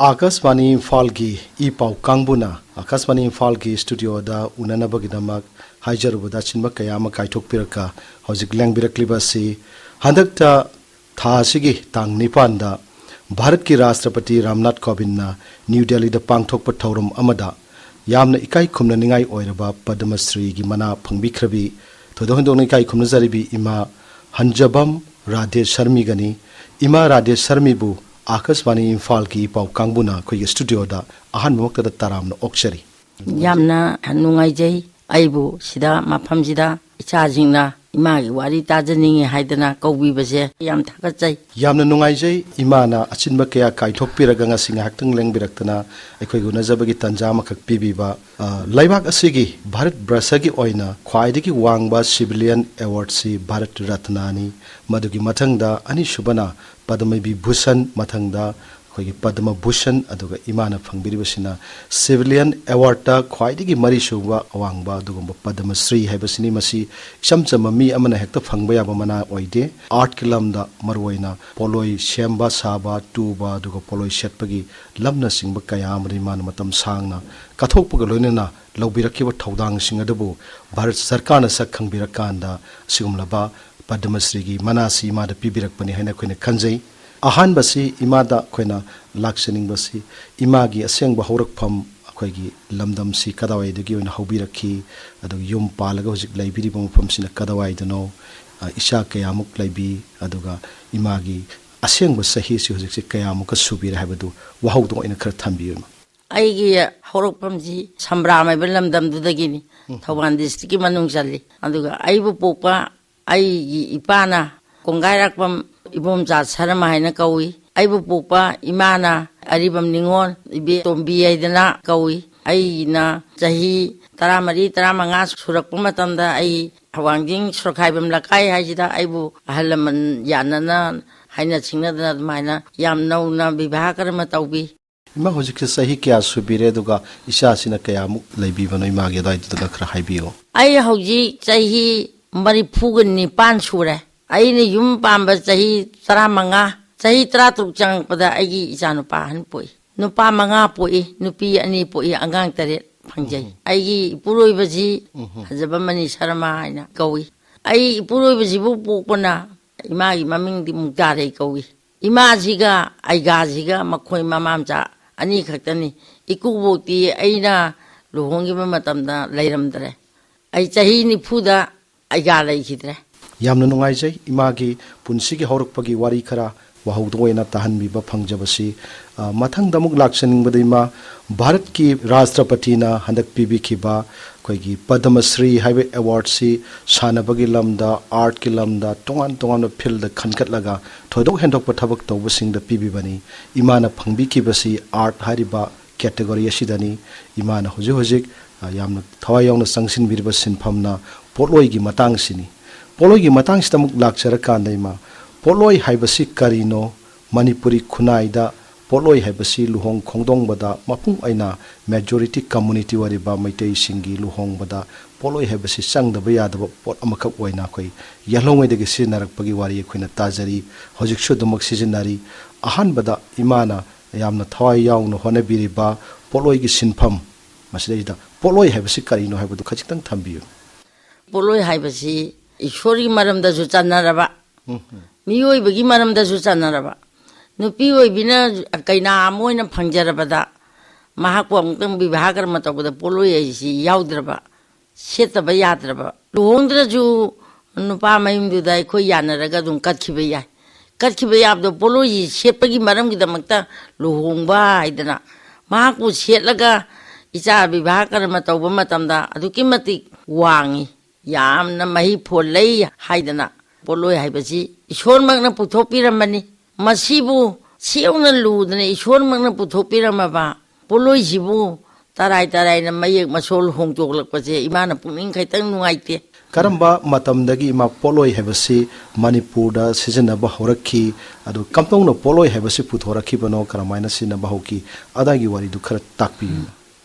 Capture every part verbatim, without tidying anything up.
ꯑꯥꯀꯥꯁꯕꯥꯅꯤ ꯏꯝꯐꯥꯜꯒꯤ ꯏ ꯄꯥꯎ ꯀꯥꯡꯕꯨꯅ ꯑꯥꯀꯥꯁꯕꯥꯅꯤ ꯏꯝꯐꯥꯜꯒꯤ ꯁ꯭ꯇꯨꯗꯤꯑꯣꯗ ꯎꯅꯅꯕꯒꯤꯗꯃꯛ ꯍꯥꯏꯖꯔꯨꯕꯗ ꯑꯆꯤꯟꯕ ꯀꯌꯥ ꯑꯃ ꯀꯥꯏꯊꯣꯛꯄꯤꯔꯒ ꯍꯧꯖꯤꯛ ꯂꯦꯡꯕꯤꯔꯛꯂꯤꯕ ꯑꯁꯤ ꯍꯟꯗꯛꯇ ꯊꯥ ꯑꯁꯤꯒꯤ ꯇꯥꯡ ꯅꯤꯄꯥꯟꯗ ꯚꯥꯔꯠꯀꯤ ꯔꯥꯁꯇ꯭ꯔꯄꯇꯤ ꯔꯥꯝꯅꯥꯊ ꯀꯣꯕꯤꯟꯗꯅ ꯅ꯭ꯌꯨ ꯗꯦꯜꯂꯤꯗ ꯄꯥꯡꯊꯣꯛꯄ ꯊꯧꯔꯝ ꯑꯃꯗ ꯌꯥꯝꯅ ꯏꯀꯥꯏ ꯈꯨꯝꯅꯅꯤꯡꯉꯥꯏ ꯑꯣꯏꯔꯕ ꯄꯗꯃ ꯁ꯭ꯔꯤꯒꯤ ꯃꯅꯥ ꯐꯪꯕꯤꯈ꯭ꯔꯕꯤ, ꯊꯣꯏꯗꯣꯛ ꯍꯦꯟꯗꯣꯛꯅ ꯏꯀꯥꯏ ꯈꯨꯝꯅꯖꯔꯤꯕꯤ ꯏꯃꯥ ꯍꯟꯖꯕꯝ ꯔꯥꯙꯦ ꯁꯔꯃꯤꯒꯅꯤ꯫ ꯏꯃꯥ ꯔꯥꯙꯦ ꯁꯔꯃꯤꯕꯨ ꯑꯥꯀꯥꯁꯕꯥꯅꯤ ꯏꯝꯐꯥꯜꯒꯤ ꯏ ꯄꯥꯎ ꯀꯥꯡꯕꯨꯅ ꯑꯩꯈꯣꯏꯒꯤ ꯁ꯭ꯇꯨꯗꯤꯑꯣꯗ ꯑꯍꯥꯟꯕꯃꯛꯇꯗ ꯇꯔꯥꯝꯅ ꯑꯣꯛꯆꯔꯤ꯫ ꯌꯥꯝꯅ ꯅꯨꯡꯉꯥꯏꯖꯩ꯫ ꯑꯩꯕꯨ ꯁꯤꯗ ꯃꯐꯝꯁꯤꯗ ꯏꯆꯥꯁꯤꯡꯅ ꯏꯃꯥꯒꯤ ꯋꯥꯔꯤ ꯇꯥꯖꯅꯤꯡꯉꯤ ꯍꯥꯏꯗꯅ ꯀꯧꯕꯤꯕꯁꯦ ꯌꯥꯝ ꯊꯥꯒꯠꯆꯩ꯫ ꯌꯥꯝꯅ ꯅꯨꯡꯉꯥꯏꯖꯩ, ꯏꯃꯥꯅ ꯑꯆꯤꯟꯕ ꯀꯌꯥ ꯀꯥꯏꯊꯣꯛꯄꯤꯔꯒ ꯉꯁꯤ ꯉꯥꯏꯍꯥꯛꯇꯪ ꯂꯦꯡꯕꯤꯔꯛꯇꯅ ꯑꯩꯈꯣꯏꯒ ꯎꯅꯖꯕꯒꯤ ꯇꯥꯟꯖꯥ ꯑꯃꯈꯛ ꯄꯤꯕꯤꯕ꯫ ꯑ, ꯂꯩꯕꯥꯛ ꯑꯁꯤꯒꯤ ꯚꯥꯔꯠ ꯕ꯭ꯔꯁꯒꯤ ꯑꯣꯏꯅ ꯈ꯭ꯋꯥꯏꯗꯒꯤ ꯋꯥꯡꯕ ꯁꯤꯚꯤꯂꯤꯌꯟ ꯑꯦꯋꯥꯔꯗꯁꯤ ꯚꯥꯔꯠ ꯔꯠꯅꯥꯅꯤ꯫ ꯃꯗꯨꯒꯤ ꯃꯊꯪꯗ ꯑꯅꯤꯁꯨꯕꯅ ꯄꯗꯃ ꯚꯤꯚꯨꯁꯟ, ꯃꯊꯪꯗ ꯑꯩꯈꯣꯏꯒꯤ ꯄꯗꯃ ꯚꯨꯁꯟ, ꯑꯗꯨꯒ ꯏꯃꯥꯅ ꯐꯪꯕꯤꯔꯤꯕꯁꯤꯅ ꯁꯤꯚꯤꯂꯤꯌꯟ ꯑꯦꯋꯥꯔꯗꯇ ꯈ꯭ꯋꯥꯏꯗꯒꯤ ꯃꯔꯤꯁꯨꯕ ꯑꯋꯥꯡꯕ ꯑꯗꯨꯒꯨꯝꯕ ꯄꯗꯃ ꯁ꯭ꯔꯤ ꯍꯥꯏꯕꯁꯤꯅꯤ꯫ ꯃꯁꯤ ꯏꯆꯝ ꯆꯝꯕ ꯃꯤ ꯑꯃꯅ ꯍꯦꯛꯇ ꯐꯪꯕ ꯌꯥꯕ ꯃꯅꯥ ꯑꯣꯏꯗꯦ꯫ ꯑꯥꯔꯠꯀꯤ ꯂꯝꯗ ꯃꯔꯨꯑꯣꯏꯅ ꯄꯣꯠꯂꯣꯏ ꯁꯦꯝꯕ, ꯁꯥꯕ, ꯇꯨꯕ, ꯑꯗꯨꯒ ꯄꯣꯠꯂꯣꯏ ꯁꯦꯠꯄꯒꯤ ꯂꯝꯅꯆꯤꯡꯕ ꯀꯌꯥ ꯑꯃꯗꯤ ꯃꯥꯅ ꯃꯇꯝ ꯁꯥꯡꯅ ꯀꯠꯊꯣꯛꯄꯒ ꯂꯣꯏꯅꯅ ꯂꯧꯕꯤꯔꯛꯈꯤꯕ ꯊꯧꯗꯥꯡꯁꯤꯡ ꯑꯗꯨꯕꯨ ꯚꯥꯔꯠ ꯁꯔꯀꯥꯔꯅ ꯁꯛ ꯈꯪꯕꯤꯔꯀꯥꯟꯗ ꯑꯁꯤꯒꯨꯝꯂꯕ ꯄꯗꯃ ꯁ꯭ꯔꯤꯒꯤ ꯃꯅꯥꯁꯤ ꯏꯃꯥꯗ ꯄꯤꯕꯤꯔꯛꯄꯅꯤ ꯍꯥꯏꯅ ꯑꯩꯈꯣꯏꯅ ꯈꯟꯖꯩ꯫ ꯑꯍꯥꯟꯕꯁꯤ ꯏꯃꯥꯗ ꯑꯩꯈꯣꯏꯅ ꯂꯥꯛꯆꯅꯤꯡꯕꯁꯤ ꯏꯃꯥꯒꯤ ꯑꯁꯦꯡꯕ ꯍꯧꯔꯛꯐꯝ, ꯑꯩꯈꯣꯏꯒꯤ ꯂꯝꯗꯝꯁꯤ ꯀꯗꯥꯏꯋꯥꯏꯗꯒꯤ ꯑꯣꯏꯅ ꯍꯧꯕꯤꯔꯛꯈꯤ, ꯑꯗꯨꯒ ꯌꯨꯝ ꯄꯥꯜꯂꯒ ꯍꯧꯖꯤꯛ ꯂꯩꯕꯤꯔꯤꯕ ꯃꯐꯝꯁꯤꯅ ꯀꯗꯥꯏꯋꯥꯏꯗꯅꯣ, ꯑ, ꯏꯆꯥ ꯀꯌꯥꯃꯨꯛ ꯂꯩꯕꯤ, ꯑꯗꯨꯒ ꯏꯃꯥꯒꯤ ꯑꯁꯦꯡꯕ ꯆꯍꯤꯁꯤ ꯍꯧꯖꯤꯛꯁꯤ ꯀꯌꯥꯃꯨꯛꯀ ꯁꯨꯕꯤꯔꯦ ꯍꯥꯏꯕꯗꯨ ꯋꯥꯍꯧꯗꯣ ꯑꯣꯏꯅ ꯈꯔ ꯊꯝꯕꯤꯌꯨ, ꯏꯃꯥ꯫ ꯑꯩꯒꯤ ꯍꯧꯔꯛꯐꯝꯁꯤ ꯁꯝꯕ꯭ꯔꯥꯝ ꯍꯥꯏꯕ ꯂꯝꯗꯝꯗꯨꯗꯒꯤꯅꯤ꯫ ꯎꯝ꯫ ꯊꯧꯕꯥꯜ ꯗꯤꯁꯇ꯭ꯔꯤꯛꯀꯤ ꯃꯅꯨꯡ ꯆꯜꯂꯤ꯫ ꯑꯗꯨꯒ ꯑꯩꯕꯨ ꯄꯣꯛꯄ ꯑꯩꯒꯤ ꯏꯄꯥꯅ ꯀꯣꯡꯒꯥꯏꯔꯥꯛꯄꯝ ꯏꯕꯣꯝꯆꯥ ꯁꯔꯃ ꯍꯥꯏꯅ ꯀꯧꯏ꯫ ꯑꯩꯕꯨ ꯄꯣꯛꯄ ꯏꯃꯥꯅ ꯑꯔꯤꯕꯝ ꯅꯤꯉꯣꯜ ꯏꯕꯦꯇꯣꯝꯕꯤ ꯍꯥꯏꯗꯅ ꯀꯧꯏ꯫ ꯑꯩꯅ ꯆꯍꯤ ꯇꯔꯥꯃꯔꯤ, ꯇꯔꯥꯃꯉꯥ ꯁꯨꯔꯛꯄ ꯃꯇꯝꯗ ꯑꯩ ꯋꯥꯡꯖꯤꯡ ꯁꯣꯔꯈꯥꯏꯕꯝ ꯂꯩꯀꯥꯏ ꯍꯥꯏꯁꯤꯗ ꯑꯩꯕꯨ ꯑꯍꯜ ꯂꯃꯟ ꯌꯥꯅꯅ ꯍꯥꯏꯅ ꯁꯤꯡꯅꯗꯅ ꯑꯗꯨꯃꯥꯏꯅ ꯌꯥꯝ ꯅꯧꯅ ꯕꯤꯕꯥꯍ ꯀꯔꯃ ꯇꯧꯕꯤ꯫ ꯏꯃꯥ, ꯍꯧꯖꯤꯛꯁꯦ ꯆꯍꯤ ꯀꯌꯥ ꯁꯨꯕꯤꯔꯦ, ꯑꯗꯨꯒ ꯏꯆꯥꯁꯤꯅ ꯀꯌꯥꯃꯨꯛ ꯂꯩꯕꯤꯕꯅꯣ, ꯏꯃꯥꯒꯤ ꯑꯗꯨꯋꯥꯏꯗꯨꯗꯒ ꯈꯔ ꯍꯥꯏꯕꯤꯌꯨ꯫ ꯑꯩ ꯍꯧꯖꯤꯛ ꯆꯍꯤ ꯃꯔꯤꯐꯨꯒ ꯅꯤꯄꯥꯟ ꯁꯨꯔꯦ꯫ ꯑꯩꯅ ꯌꯨꯝ ꯄꯥꯟꯕ ꯆꯍꯤ ꯇꯔꯥꯃꯉꯥ, ꯆꯍꯤ ꯇꯔꯥꯇꯔꯨꯛ ꯆꯪꯉꯛꯄꯗ ꯑꯩꯒꯤ ꯏꯆꯥꯅꯨꯄꯥ ꯑꯍꯟ ꯄꯣꯛꯏ꯫ ꯅꯨꯄꯥ ꯃꯉꯥ ꯄꯣꯛꯏ, ꯅꯨꯄꯤ ꯑꯅꯤ ꯄꯣꯛꯏ, ꯑꯉꯥꯡ ꯇꯔꯦꯠ ꯐꯪꯖꯩ꯫ ꯎꯝ꯫ ꯑꯩꯒꯤ ꯏꯄꯨꯔꯣꯏꯕꯁꯤ ꯎꯝ꯫ ꯐꯖꯕꯃꯅꯤ ꯁꯔꯃ ꯍꯥꯏꯅ ꯀꯧꯏ꯫ ꯑꯩ ꯏꯄꯨꯔꯣꯏꯕꯁꯤꯕꯨ ꯄꯣꯛꯄꯅ ꯏꯃꯥꯒꯤ ꯃꯃꯤꯡꯗꯤ ꯃꯨꯛꯇꯥꯔꯩ ꯀꯧꯏ꯫ ꯏꯃꯥꯁꯤꯒ ꯑꯩꯒꯥꯁꯤꯒ ꯃꯈꯣꯏ ꯃꯃꯥ ꯃꯆꯥ ꯑꯅꯤ ꯈꯛꯇꯅꯤ꯫ ꯏꯀꯨꯕꯣꯛꯇꯤ ꯑꯩꯅ ꯂꯨꯍꯣꯡꯈꯤꯕ ꯃꯇꯝꯗ ꯂꯩꯔꯝꯗ꯭ꯔꯦ꯫ ꯑꯩ ꯆꯍꯤ ꯅꯤꯐꯨꯗ ꯑꯩꯒꯥ ꯂꯩꯈꯤꯗ꯭ꯔꯦ꯫ ꯌꯥꯝꯅ ꯅꯨꯡꯉꯥꯏꯖꯩ ꯏꯃꯥꯒꯤ ꯄꯨꯟꯁꯤꯒꯤ ꯍꯧꯔꯛꯄꯒꯤ ꯋꯥꯔꯤ ꯈꯔ ꯋꯥꯍꯧꯗ ꯑꯣꯏꯅ ꯇꯥꯍꯟꯕꯤꯕ ꯐꯪꯖꯕꯁꯤ꯫ ꯑ, ꯃꯊꯪꯗ ꯑꯃꯨꯛ ꯂꯥꯛꯆꯅꯤꯡꯕꯗ ꯏꯃꯥ, ꯚꯥꯔꯠꯀꯤ ꯔꯥꯁꯇ꯭ꯔꯄꯇꯤꯅ ꯍꯟꯗꯛ ꯄꯤꯕꯤꯈꯤꯕ ꯑꯩꯈꯣꯏꯒꯤ ꯄꯗꯃ ꯁ꯭ꯔꯤ ꯍꯥꯏꯕ ꯑꯦꯋꯥꯔꯗꯁꯤ ꯁꯥꯟꯅꯕꯒꯤ ꯂꯝꯗ, ꯑꯥꯔꯠꯀꯤ ꯂꯝꯗ, ꯇꯣꯉꯥꯟ ꯇꯣꯉꯥꯟꯕ ꯐꯤꯜꯗ ꯈꯟꯒꯠꯂꯒ ꯊꯣꯏꯗꯣꯛ ꯍꯦꯟꯗꯣꯛꯄ ꯊꯕꯛ ꯇꯧꯕꯁꯤꯡꯗ ꯄꯤꯕꯤꯕꯅꯤ꯫ ꯏꯃꯥꯅ ꯐꯪꯕꯤꯈꯤꯕꯁꯤ ꯑꯥꯔꯠ ꯍꯥꯏꯔꯤꯕ ꯀꯦꯇꯦꯒꯣꯔꯤ ꯑꯁꯤꯗꯅꯤ꯫ ꯏꯃꯥꯅ ꯍꯧꯖꯤꯛ ꯍꯧꯖꯤꯛ, ꯑ, ꯌꯥꯝꯅ ꯊꯋꯥꯏ ꯌꯥꯎꯅ ꯆꯪꯁꯤꯟꯕꯤꯔꯤꯕ ꯁꯤꯟꯐꯝꯅ ꯄꯣꯠꯂꯣꯏꯒꯤ ꯃꯇꯥꯡꯁꯤꯅꯤ꯫ ꯄꯣꯠꯂꯣꯏꯒꯤ ꯃꯇꯥꯡꯁꯤꯗ ꯑꯃꯨꯛ ꯂꯥꯛꯆꯔꯀꯥꯟꯗ ꯏꯃꯥ, ꯄꯣꯠꯂꯣꯏ ꯍꯥꯏꯕꯁꯤ ꯀꯔꯤꯅꯣ? ꯃꯅꯤꯄꯨꯔꯤ ꯈꯨꯟꯅꯥꯏꯗ ꯄꯣꯠꯂꯣꯏ ꯍꯥꯏꯕꯁꯤ ꯂꯨꯍꯣꯡ ꯈꯣꯡꯗꯣꯡꯕꯗ ꯃꯄꯨꯡ ꯑꯣꯏꯅ ꯃꯦꯖꯣꯔꯤꯇꯤ ꯀꯝꯃꯨꯅꯤꯇꯤ ꯑꯣꯏꯔꯤꯕ ꯃꯩꯇꯩꯁꯤꯡꯒꯤ ꯂꯨꯍꯣꯡꯕꯗ ꯄꯣꯠꯂꯣꯏ ꯍꯥꯏꯕꯁꯤ ꯆꯪꯗꯕ ꯌꯥꯗꯕ ꯄꯣꯠ ꯑꯃꯈꯛ ꯑꯣꯏꯅ ꯑꯩꯈꯣꯏ ꯌꯦꯜꯍꯧꯉꯩꯗꯒꯤ ꯁꯤꯖꯤꯟꯅꯔꯛꯄꯒꯤ ꯋꯥꯔꯤ ꯑꯩꯈꯣꯏꯅ ꯇꯥꯖꯔꯤ꯫ ꯍꯧꯖꯤꯛꯁꯨ ꯑꯗꯨꯃꯛ ꯁꯤꯖꯤꯟꯅꯔꯤ꯫ ꯑꯍꯥꯟꯕꯗ ꯏꯃꯥꯅ ꯌꯥꯝꯅ ꯊꯋꯥꯏ ꯌꯥꯎꯅ ꯍꯣꯠꯅꯕꯤꯔꯤꯕ ꯄꯣꯠꯂꯣꯏꯒꯤ ꯁꯤꯟꯐꯝ, ꯃꯁꯤꯗꯩꯁꯤꯗ ꯄꯣꯠꯂꯣꯏ ꯍꯥꯏꯕꯁꯤ ꯀꯔꯤꯅꯣ ꯍꯥꯏꯕꯗꯨ ꯈꯖꯤꯛꯇꯪ ꯊꯝꯕꯤꯌꯨ꯫ ꯄꯣꯠꯂꯣꯏ ꯍꯥꯏꯕꯁꯤ ꯏꯁꯣꯔꯒꯤ ꯃꯔꯝꯗꯁꯨ ꯆꯟꯅꯔꯕ, ꯎꯝ꯫ ꯃꯤꯑꯣꯏꯕꯒꯤ ꯃꯔꯝꯗꯁꯨ ꯆꯟꯅꯔꯕ, ꯅꯨꯄꯤ ꯑꯣꯏꯕꯤꯅ ꯀꯩꯅꯥ ꯑꯃ ꯑꯣꯏꯅ ꯐꯪꯖꯔꯕꯗ ꯃꯍꯥꯛꯄꯨ ꯑꯃꯨꯛꯇꯪ ꯕꯤꯕꯥꯍ ꯀꯔꯃ ꯇꯧꯕꯗ ꯄꯣꯠꯂꯣꯏ ꯍꯥꯏꯁꯤ ꯌꯥꯎꯗ꯭ꯔꯕ, ꯁꯦꯠꯇꯕ ꯌꯥꯗ꯭ꯔꯕ꯫ ꯂꯨꯍꯣꯡꯗ꯭ꯔꯁꯨ ꯅꯨꯄꯥ ꯃꯌꯨꯝꯗꯨꯗ ꯑꯩꯈꯣꯏ ꯌꯥꯅꯔꯒ ꯑꯗꯨꯝ ꯀꯠꯈꯤꯕ ꯌꯥꯏ꯫ ꯀꯠꯈꯤꯕ ꯌꯥꯕꯗꯣ ꯄꯣꯠꯂꯣꯏꯁꯤ ꯁꯦꯠꯄꯒꯤ ꯃꯔꯝꯒꯤꯗꯃꯛꯇ ꯂꯨꯍꯣꯡꯕ ꯍꯥꯏꯗꯅ ꯃꯍꯥꯛꯄꯨ ꯁꯦꯠꯂꯒ ꯏꯆꯥ ꯕꯤꯕꯥꯍ ꯀꯔꯃ ꯇꯧꯕ ꯃꯇꯝꯗ ꯑꯗꯨꯛꯀꯤ ꯃꯇꯤꯛ ꯋꯥꯡꯉꯤ, ꯌꯥꯝꯅ ꯃꯍꯩ ꯐꯣꯜꯂꯩ ꯍꯥꯏꯗꯅ ꯄꯣꯠꯂꯣꯏ ꯍꯥꯏꯕꯁꯤ ꯏꯁꯣꯔꯃꯛꯅ ꯄꯨꯊꯣꯛꯄꯤꯔꯝꯕꯅꯤ꯫ ꯃꯁꯤꯕꯨ ꯁꯤꯌꯧꯅ ꯂꯨꯗꯅ ꯏꯁꯣꯔꯃꯛꯅ ꯄꯨꯊꯣꯛꯄꯤꯔꯝꯃꯕ ꯄꯣꯠꯂꯣꯏꯁꯤꯕꯨ ꯇꯔꯥꯏ ꯇꯔꯥꯏꯅ ꯃꯌꯦꯛ ꯃꯁꯣꯜ ꯍꯣꯡꯗꯣꯛꯂꯛꯄꯁꯦ ꯏꯃꯥꯅ ꯄꯨꯛꯅꯤꯡ ꯈꯤꯇꯪ ꯅꯨꯡꯉꯥꯏꯇꯦ꯫ ꯀꯔꯝꯕ ꯃꯇꯝꯗꯒꯤ ꯏꯃꯥ ꯄꯣꯠꯂꯣꯏ ꯍꯥꯏꯕꯁꯤ ꯃꯅꯤꯄꯨꯔꯗ ꯁꯤꯖꯤꯟꯅꯕ ꯍꯧꯔꯛꯈꯤ? ꯑꯗꯨ ꯀꯝꯗꯧꯅ ꯄꯣꯠꯂꯣꯏ ꯍꯥꯏꯕꯁꯤ ꯄꯨꯊꯣꯔꯛꯈꯤꯕꯅꯣ? ꯀꯔꯝꯍꯥꯏꯅ ꯁꯤꯖꯤꯟꯅꯕ ꯍꯧꯈꯤ? ꯑꯗꯥꯒꯤ ꯋꯥꯔꯤꯗꯨ ꯈꯔ ꯇꯥꯛꯄꯤꯌꯨ꯫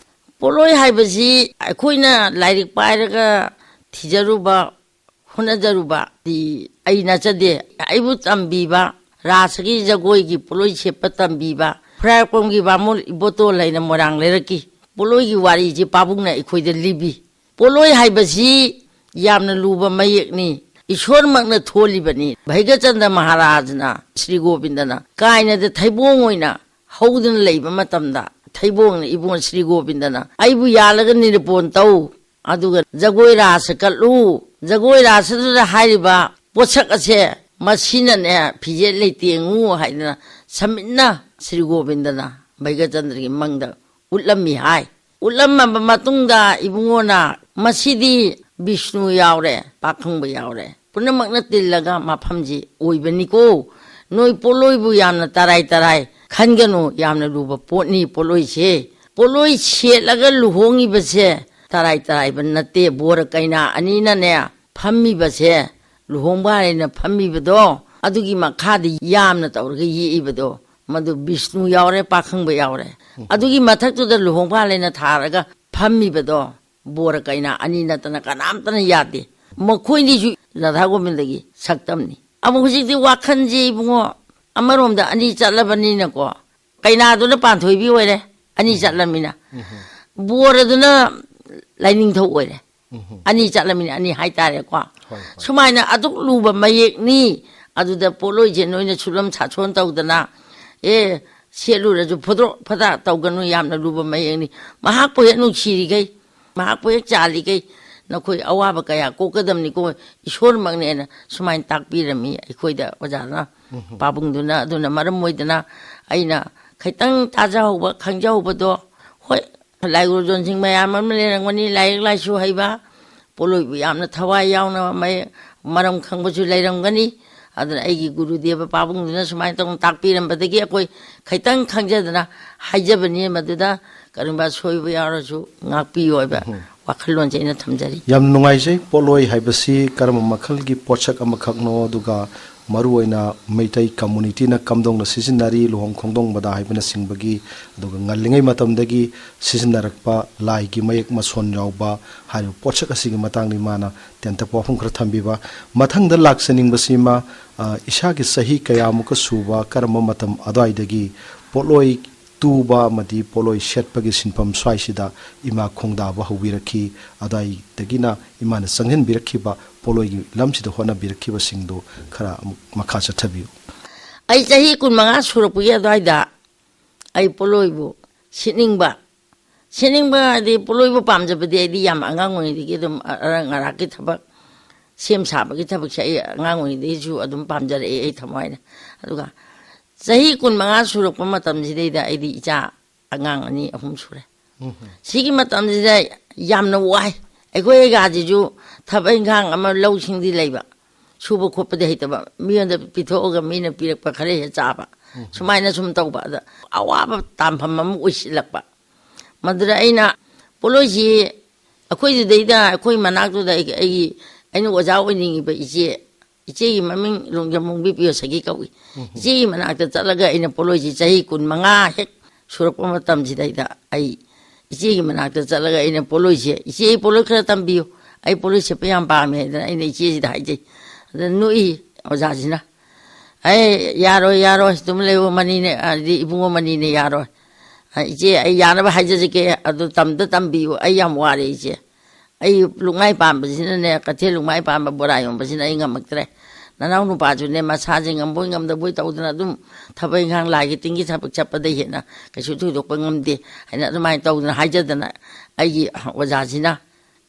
ꯄꯣꯠꯂꯣꯏ ꯍꯥꯏꯕꯁꯤ ꯑꯩꯈꯣꯏꯅ ꯂꯥꯏꯔꯤꯛ ꯄꯥꯏꯔꯒ ꯊꯤꯖꯔꯨꯕ, ꯍꯣꯠꯅꯖꯔꯨꯕꯗꯤ ꯑꯩ ꯅꯠꯆꯗꯦ꯫ ꯑꯩꯕꯨ ꯇꯝꯕꯤꯕ, ꯔꯥꯁꯒꯤ ꯖꯒꯣꯏꯒꯤ ꯄꯣꯠꯂꯣꯏ ꯁꯦꯠꯄ ꯇꯝꯕꯤꯕ, ꯐ꯭ꯔꯥꯏꯔꯣꯛꯄꯝꯒꯤ ꯕꯥꯃꯣꯟ ꯏꯕꯣꯇꯣꯜ ꯍꯥꯏꯅ ꯃꯣꯏꯔꯥꯡ ꯂꯩꯔꯛꯀꯤ꯫ ꯄꯣꯠꯂꯣꯏꯒꯤ ꯋꯥꯔꯤꯁꯤ ꯄꯥꯕꯨꯡꯅ ꯑꯩꯈꯣꯏꯗ ꯂꯤꯕꯤ꯫ ꯄꯣꯠꯂꯣꯏ ꯍꯥꯏꯕꯁꯤ ꯌꯥꯝꯅ ꯂꯨꯕ ꯃꯌꯦꯛꯅꯤ꯫ ꯏꯁꯣꯔꯃꯛꯅ ꯊꯣꯜꯂꯤꯕꯅꯤ꯫ ꯚꯩꯒꯆꯟꯗ꯭ꯔ ꯃꯍꯥꯔꯥꯖꯅ, ꯁ꯭ꯔꯤ ꯒꯣꯕꯤꯟꯗꯅ ꯀꯥꯏꯅꯗ ꯊꯩꯕꯣꯡ ꯑꯣꯏꯅ ꯍꯧꯗꯨꯅ ꯂꯩꯕ ꯃꯇꯝꯗ, ꯊꯩꯕꯣꯡꯅ ꯏꯕꯨꯡꯉꯣ ꯁ꯭ꯔꯤ ꯒꯣꯕꯤꯟꯗꯅ, "ꯑꯩꯕꯨ ꯌꯥꯜꯂꯒ ꯅꯤꯔꯨꯄꯣꯟ ꯇꯧ, ꯑꯗꯨꯒ ꯖꯒꯣꯏ ꯔꯥꯁ ꯀꯠꯂꯨ꯫ ꯖꯒꯣꯏ ꯔꯥꯁꯗꯨꯗ ꯍꯥꯏꯔꯤꯕ ꯄꯣꯠꯁꯛ ꯑꯁꯦ ꯃꯁꯤꯅꯅꯦ ꯐꯤꯖꯦꯠ ꯂꯩꯇꯦꯡꯉꯨ" ꯍꯥꯏꯗꯅ ꯁꯃꯤꯠꯅ ꯁ꯭ꯔꯤ ꯒꯣꯕꯤꯟꯗꯅ ꯚꯩꯒꯆꯟꯗ꯭ꯔꯒꯤ ꯃꯪꯗ ꯎꯠꯂꯝꯃꯤ ꯍꯥꯏ꯫ ꯎꯠꯂꯝꯃꯕ ꯃꯇꯨꯡꯗ ꯏꯕꯨꯡꯉꯣꯅ, "ꯃꯁꯤꯗꯤ ꯕꯤꯁꯅꯨ ꯌꯥꯎꯔꯦ, ꯄꯥꯈꯪꯕ ꯌꯥꯎꯔꯦ, ꯄꯨꯝꯅꯃꯛꯅ ꯇꯤꯜꯂꯒ ꯃꯐꯝꯁꯤ ꯑꯣꯏꯕꯅꯤꯀꯣ꯫ ꯅꯣꯏ ꯄꯣꯠꯂꯣꯏꯕꯨ ꯌꯥꯝꯅ ꯇꯔꯥꯏ ꯇꯔꯥꯏ ꯈꯟꯒꯅꯨ, ꯌꯥꯝꯅ ꯂꯨꯕ ꯄꯣꯠꯅꯤ ꯄꯣꯠꯂꯣꯏꯁꯦ꯫ ꯄꯣꯠꯂꯣꯏ ꯁꯦꯠꯂꯒ ꯂꯨꯍꯣꯡꯉꯤꯕꯁꯦ ꯇꯔꯥꯏ ꯇꯔꯥꯏꯕ ꯅꯠꯇꯦ, ꯕꯣꯔ ꯀꯩꯅꯥ ꯑꯅꯤꯅꯅꯦ ꯐꯝꯃꯤꯕꯁꯦ, ꯂꯨꯍꯣꯡꯕ ꯍꯥꯏꯅ ꯐꯝꯃꯤꯕꯗꯣ, ꯑꯗꯨꯒꯤ ꯃꯈꯥꯗ ꯌꯥꯝꯅ ꯇꯧꯔꯒ ꯌꯦꯛꯏꯕꯗꯣ, ꯃꯗꯨ ꯕꯤꯁꯅꯨ ꯌꯥꯎꯔꯦ, ꯄꯥꯈꯪꯕ ꯌꯥꯎꯔꯦ꯫ ꯑꯗꯨꯒꯤ ꯃꯊꯛꯇꯨꯗ ꯂꯨꯍꯣꯡꯕ ꯍꯥꯏꯅ ꯊꯥꯔꯒ ꯐꯝꯃꯤꯕꯗꯣ, ꯕꯣꯔ ꯀꯩꯅꯥ ꯑꯅꯤ ꯅꯠꯇꯅ ꯀꯅꯥꯝꯇꯅ ꯌꯥꯗꯦ꯫ ꯃꯈꯣꯏꯅꯤꯁꯨ ꯔꯥꯙꯥ ꯒꯣꯕꯤꯟꯗꯒꯤ ꯁꯛꯇꯝꯅꯤ꯫ ꯑꯃꯨꯛ ꯍꯧꯖꯤꯛꯇꯤ ꯋꯥꯈꯜꯁꯦ ꯏꯕꯨꯡꯉꯣ, ꯑꯃꯔꯣꯝꯗ ꯑꯅꯤ ꯆꯠꯂꯕꯅꯤꯅꯀꯣ, ꯀꯩꯅꯥꯗꯨꯅ ꯄꯥꯟꯊꯣꯏꯕꯤ ꯑꯣꯏꯔꯦ, ꯑꯅꯤ ꯆꯠꯂꯝꯅꯤꯅ꯫ ꯕꯣꯔꯗꯨꯅ ꯂꯥꯏꯅꯤꯡꯊꯧ ꯑꯣꯏꯔꯦ꯫ ꯑꯅꯤ ꯆꯠꯂꯝꯃꯤꯅ ꯑꯅꯤ ꯍꯥꯏꯇꯥꯔꯦꯀꯣ꯫ ꯍꯣꯏ, ꯍꯣꯏ꯫ ꯁꯨꯃꯥꯏꯅ ꯑꯗꯨꯛ ꯂꯨꯕ ꯃꯌꯦꯛꯅꯤ꯫ ꯑꯗꯨꯗ ꯄꯣꯠꯂꯣꯏꯁꯦ ꯅꯣꯏꯅ ꯁꯨꯠꯂꯝ ꯁꯥꯠꯁꯣꯟ ꯇꯧꯗꯅ, ꯑꯦ, ꯁꯦꯠꯂꯨꯔꯁꯨ ꯐꯣꯗ꯭ꯔꯣꯛ ꯐꯗꯥ ꯇꯧꯒꯅꯨ, ꯌꯥꯝꯅ ꯂꯨꯕ ꯃꯌꯦꯛꯅꯤ꯫ ꯃꯍꯥꯛꯄꯨ ꯍꯦꯛ ꯅꯨꯡꯁꯤꯔꯤꯈꯩ, ꯃꯍꯥꯛꯄꯨ ꯍꯦꯛ ꯆꯥꯜꯂꯤꯈꯩ ꯅꯈꯣꯏ ꯑꯋꯥꯕ ꯀꯌꯥ ꯀꯣꯛꯀꯗꯕꯅꯤꯀꯣ, ꯏꯁꯣꯔꯃꯛꯅꯦꯅ ꯁꯨꯃꯥꯏꯅ ꯇꯥꯛꯄꯤꯔꯝꯃꯤ ꯑꯩꯈꯣꯏꯗ ꯑꯣꯖꯥꯅ, ꯄꯥꯕꯨꯡꯗꯨꯅ꯫ ꯑꯗꯨꯅ ꯃꯔꯝ ꯑꯣꯏꯗꯅ ꯑꯩꯅ ꯈꯤꯇꯪ ꯇꯥꯖꯍꯧꯕ, ꯈꯪꯖꯍꯧꯕꯗꯣ, ꯍꯣꯏ, ꯂꯥꯏꯒꯨꯔꯨꯖꯣꯟꯁꯤꯡ ꯃꯌꯥꯝ ꯑꯃ ꯂꯩꯔꯝꯒꯅꯤ, ꯂꯥꯏꯔꯤꯛ ꯂꯥꯏꯁꯨ ꯍꯩꯕ, ꯄꯣꯠꯂꯣꯏꯕꯨ ꯌꯥꯝꯅ ꯊꯋꯥꯏ ꯌꯥꯎꯅ ꯃꯩ-, ꯃꯔꯝ ꯈꯪꯕꯁꯨ ꯂꯩꯔꯝꯒꯅꯤ꯫ ꯑꯗꯨꯅ ꯑꯩꯒꯤ ꯒꯨꯔꯨꯗꯦꯕ ꯄꯥꯕꯨꯡꯗꯨꯅ ꯁꯨꯃꯥꯏꯅ ꯇꯧꯅ ꯇꯥꯛꯄꯤꯔꯝꯕꯗꯒꯤ ꯑꯩꯈꯣꯏ ꯈꯤꯇꯪ ꯈꯪꯖꯗꯅ ꯍꯥꯏꯖꯕꯅꯤ꯫ ꯃꯗꯨꯗ ꯀꯔꯤꯒꯨꯝꯕ ꯑꯁꯣꯏꯕ ꯌꯥꯎꯔꯁꯨ ꯉꯥꯛꯄꯤꯌꯨ ꯍꯥꯏꯕ ꯋꯥꯈꯜꯂꯣꯟꯁꯦ ꯑꯩꯅ ꯊꯝꯖꯔꯤ꯫ ꯌꯥꯝ ꯅꯨꯡꯉꯥꯏꯖꯩ꯫ ꯄꯣꯠꯂꯣꯏ ꯍꯥꯏꯕꯁꯤ ꯀꯔꯝꯕ ꯃꯈꯜꯒꯤ ꯄꯣꯠꯁꯛ ꯑꯃꯈꯛꯅꯣ, ꯑꯗꯨꯒ ꯃꯔꯨꯑꯣꯏꯅ ꯃꯩꯇꯩ ꯀꯝꯃꯨꯅꯤꯇꯤꯅ ꯀꯝꯗꯧꯅ ꯁꯤꯖꯤꯟꯅꯔꯤ, ꯂꯨꯍꯣꯡ ꯈꯣꯡꯗꯣꯡꯕꯗ ꯍꯥꯏꯕꯅꯆꯤꯡꯕꯒꯤ, ꯑꯗꯨꯒ ꯉꯜꯂꯤꯉꯩ ꯃꯇꯝꯗꯒꯤ ꯁꯤꯖꯤꯟꯅꯔꯛꯄ ꯂꯥꯏꯒꯤ ꯃꯌꯦꯛ ꯃꯁꯣꯟ ꯌꯥꯎꯕ ꯍꯥꯏꯔꯤꯕ ꯄꯣꯠꯁꯛ ꯑꯁꯤꯒꯤ ꯃꯇꯥꯡꯗ ꯏꯃꯥꯅ ꯇꯦꯟꯇꯛꯄ ꯋꯥꯐꯝ ꯈꯔ ꯊꯝꯕꯤꯕ꯫ ꯃꯊꯪꯗ ꯂꯥꯛꯆꯅꯤꯡꯕꯁꯤꯃ, ꯑ, ꯏꯁꯥꯒꯤ ꯆꯍꯤ ꯀꯌꯥꯃꯨꯛꯀ ꯁꯨꯕ, ꯀꯔꯝꯕ ꯃꯇꯝ ꯑꯗꯨꯋꯥꯏꯗꯒꯤ ꯄꯣꯠꯂꯣꯏ ꯇꯨꯕ ꯑꯃꯗꯤ ꯄꯣꯠꯂꯣꯏ ꯁꯦꯠꯄꯒꯤ ꯁꯤꯟꯐꯝ ꯁ꯭ꯋꯥꯏꯁꯤꯗ ꯏꯃꯥ ꯈꯣꯡꯗꯥꯕ ꯍꯧꯕꯤꯔꯛꯈꯤ꯫ ꯑꯗꯨꯋꯥꯏꯗꯒꯤꯅ ꯏꯃꯥꯅ ꯆꯪꯁꯤꯟꯕꯤꯔꯛꯈꯤꯕ ꯄꯣꯠꯂꯣꯏꯒꯤ ꯂꯝꯁꯤꯗ ꯍꯣꯠꯅꯕꯤꯔꯛꯈꯤꯕꯁꯤꯡꯗꯨ ꯈꯔ ꯑꯃꯨꯛ ꯃꯈꯥ ꯆꯠꯊꯕꯤꯌꯨ꯫ ꯑꯩ ꯆꯍꯤ ꯀꯨꯟꯃꯉꯥ ꯁꯨꯔꯛꯄꯒꯤ ꯑꯗꯨꯋꯥꯏꯗ ꯑꯩ ꯄꯣꯠꯂꯣꯏꯕꯨ ꯁꯦꯠꯅꯤꯡꯕ, ꯁꯦꯠꯅꯤꯡꯕ ꯍꯥꯏꯗꯤ ꯄꯣꯠꯂꯣꯏꯕ ꯄꯥꯝꯖꯕꯗꯤ ꯑꯩꯗꯤ ꯌꯥꯝ ꯑꯉꯥꯡ ꯑꯣꯏꯔꯤꯉꯩꯗꯒꯤ ꯑꯗꯨꯝ ꯑꯔꯥꯛ ꯑꯔꯥꯛꯀꯤ ꯊꯕꯛ, ꯁꯦꯝ ꯁꯥꯕꯒꯤ ꯊꯕꯛꯁꯦ ꯑꯩ ꯑꯉꯥꯡ ꯑꯣꯏꯔꯤꯉꯩꯗꯒꯤꯁꯨ ꯑꯗꯨꯝ ꯄꯥꯝꯖꯔꯛꯑꯦ ꯑꯩ ꯊꯃꯣꯏꯅ꯫ ꯑꯗꯨꯒ ꯆꯍꯤ ꯀꯨꯟꯃꯉꯥ ꯁꯨꯔꯛꯄ ꯃꯇꯝꯁꯤꯗꯩꯗ ꯑꯩꯗꯤ ꯏꯆꯥ ꯑꯉꯥꯡ ꯑꯅꯤ ꯑꯍꯨꯝ ꯁꯨꯔꯦ꯫ ꯁꯤꯒꯤ ꯃꯇꯝꯁꯤꯗ ꯌꯥꯝꯅ ꯋꯥꯏ꯫ ꯑꯩꯈꯣꯏ ꯑꯩꯒꯥꯁꯤꯁꯨ ꯊꯕꯛ ꯏꯪꯈꯥꯡ ꯑꯃ, ꯂꯧꯁꯤꯡꯗꯤ ꯂꯩꯕ, ꯁꯨꯕ ꯈꯣꯠꯄꯗꯤ ꯍꯩꯇꯕ, ꯃꯤꯉꯣꯟꯗ ꯄꯤꯊꯣꯛꯑꯒ ꯃꯤꯅ ꯄꯤꯔꯛꯄ ꯈꯔ ꯍꯦꯛ ꯆꯥꯕ, ꯁꯨꯃꯥꯏꯅ ꯁꯨꯝ ꯇꯧꯕ꯫ ꯑꯗ ꯑꯋꯥꯕ ꯇꯥꯟꯐꯝ ꯑꯃ ꯑꯣꯏꯁꯤꯜꯂꯛꯄ꯫ ꯃꯗꯨꯗ ꯑꯩꯅ ꯄꯣꯠꯂꯣꯏꯁꯤ ꯑꯩꯈꯣꯏꯗꯨꯗꯩꯗ, ꯑꯩꯈꯣꯏ ꯃꯅꯥꯛꯇꯨꯗ ꯑꯩꯒꯤ, ꯑꯩꯒꯤ, ꯑꯩꯅ ꯑꯣꯖꯥ ꯑꯣꯏꯅꯤꯡꯉꯤꯕ ꯏꯆꯦ, ꯏꯆꯦꯒꯤ ꯃꯃꯤꯡ ꯂꯣꯡꯖꯝ ꯃꯣꯡꯕꯤ ꯄꯤꯌꯣꯁꯛꯀꯤ ꯀꯧꯏ꯫ ꯏꯆꯦꯒꯤ ꯃꯅꯥꯛꯇ ꯆꯠꯂꯒ ꯑꯩꯅ ꯄꯣꯠꯂꯣꯏꯁꯤ ꯆꯍꯤ ꯀꯨꯟꯃꯉꯥ ꯍꯦꯛ ꯁꯨꯔꯛꯄ ꯃꯇꯝꯁꯤꯗꯩꯗ ꯑꯩ ꯏꯆꯦꯒꯤ ꯃꯅꯥꯛꯇ ꯆꯠꯂꯒ ꯑꯩꯅ ꯄꯣꯠꯂꯣꯏꯁꯦ, "ꯏꯆꯦ, ꯑꯩ ꯄꯣꯠꯂꯣꯏ ꯈꯔ ꯇꯝꯕꯤꯌꯨ, ꯑꯩ ꯄꯣꯠꯂꯣꯏ ꯁꯦꯠꯄ ꯌꯥꯝ ꯄꯥꯝꯃꯦ" ꯍꯥꯏꯗꯅ ꯑꯩꯅ ꯏꯆꯦꯁꯤꯗ ꯍꯥꯏꯖꯩ꯫ ꯑꯗ ꯅꯣꯛꯏ ꯑꯣꯖꯥꯁꯤꯅ, "ꯑꯦ, ꯌꯥꯔꯣꯏ, ꯌꯥꯔꯣꯏ, ꯑꯗꯨꯝ ꯂꯩꯌꯨ, ꯃꯅꯤꯅꯦ, ꯑꯗꯤ ꯏꯕꯨꯡꯉꯣ ꯃꯅꯤꯅꯦ, ꯌꯥꯔꯣꯏ꯫ ꯑ, ꯏꯆꯦ, ꯑꯩ ꯌꯥꯅꯕ ꯍꯥꯏꯖꯔꯒꯦ, ꯑꯗꯨ ꯇꯝꯗ ꯇꯝꯕꯤꯌꯨ, ꯑꯩ ꯌꯥꯝ ꯋꯥꯔꯦ ꯏꯆꯦ꯫ ꯑꯩ ꯂꯨꯛꯃꯥꯏ ꯄꯥꯟꯕꯁꯤꯅꯅꯦ, ꯀꯩꯊꯦꯜ ꯂꯨꯛꯃꯥꯏ ꯄꯥꯟꯕ ꯕꯣꯔꯥ ꯌꯣꯟꯕꯁꯤꯅ ꯑꯩ ꯉꯝꯃꯛꯇ꯭ꯔꯦ꯫ ꯅꯅꯥꯎ ꯅꯨꯄꯥꯁꯨꯅꯦ, ꯃꯁꯥꯁꯦ ꯉꯝꯕꯣꯏ ꯉꯝꯗꯕꯣꯏ ꯇꯧꯗꯅ ꯑꯗꯨꯝ ꯊꯕꯛ ꯏꯪꯈꯥꯡ, ꯂꯥꯏꯒꯤ ꯇꯤꯟꯒꯤ ꯊꯕꯛ ꯆꯠꯄꯗꯩ ꯍꯦꯟꯅ ꯀꯩꯁꯨ ꯊꯣꯏꯗꯣꯛꯄ ꯉꯝꯗꯦ" ꯍꯥꯏꯅ ꯑꯗꯨꯃꯥꯏꯅ ꯇꯧꯗꯅ ꯍꯥꯏꯖꯗꯅ ꯑꯩꯒꯤ ꯑꯣꯖꯥꯁꯤꯅ,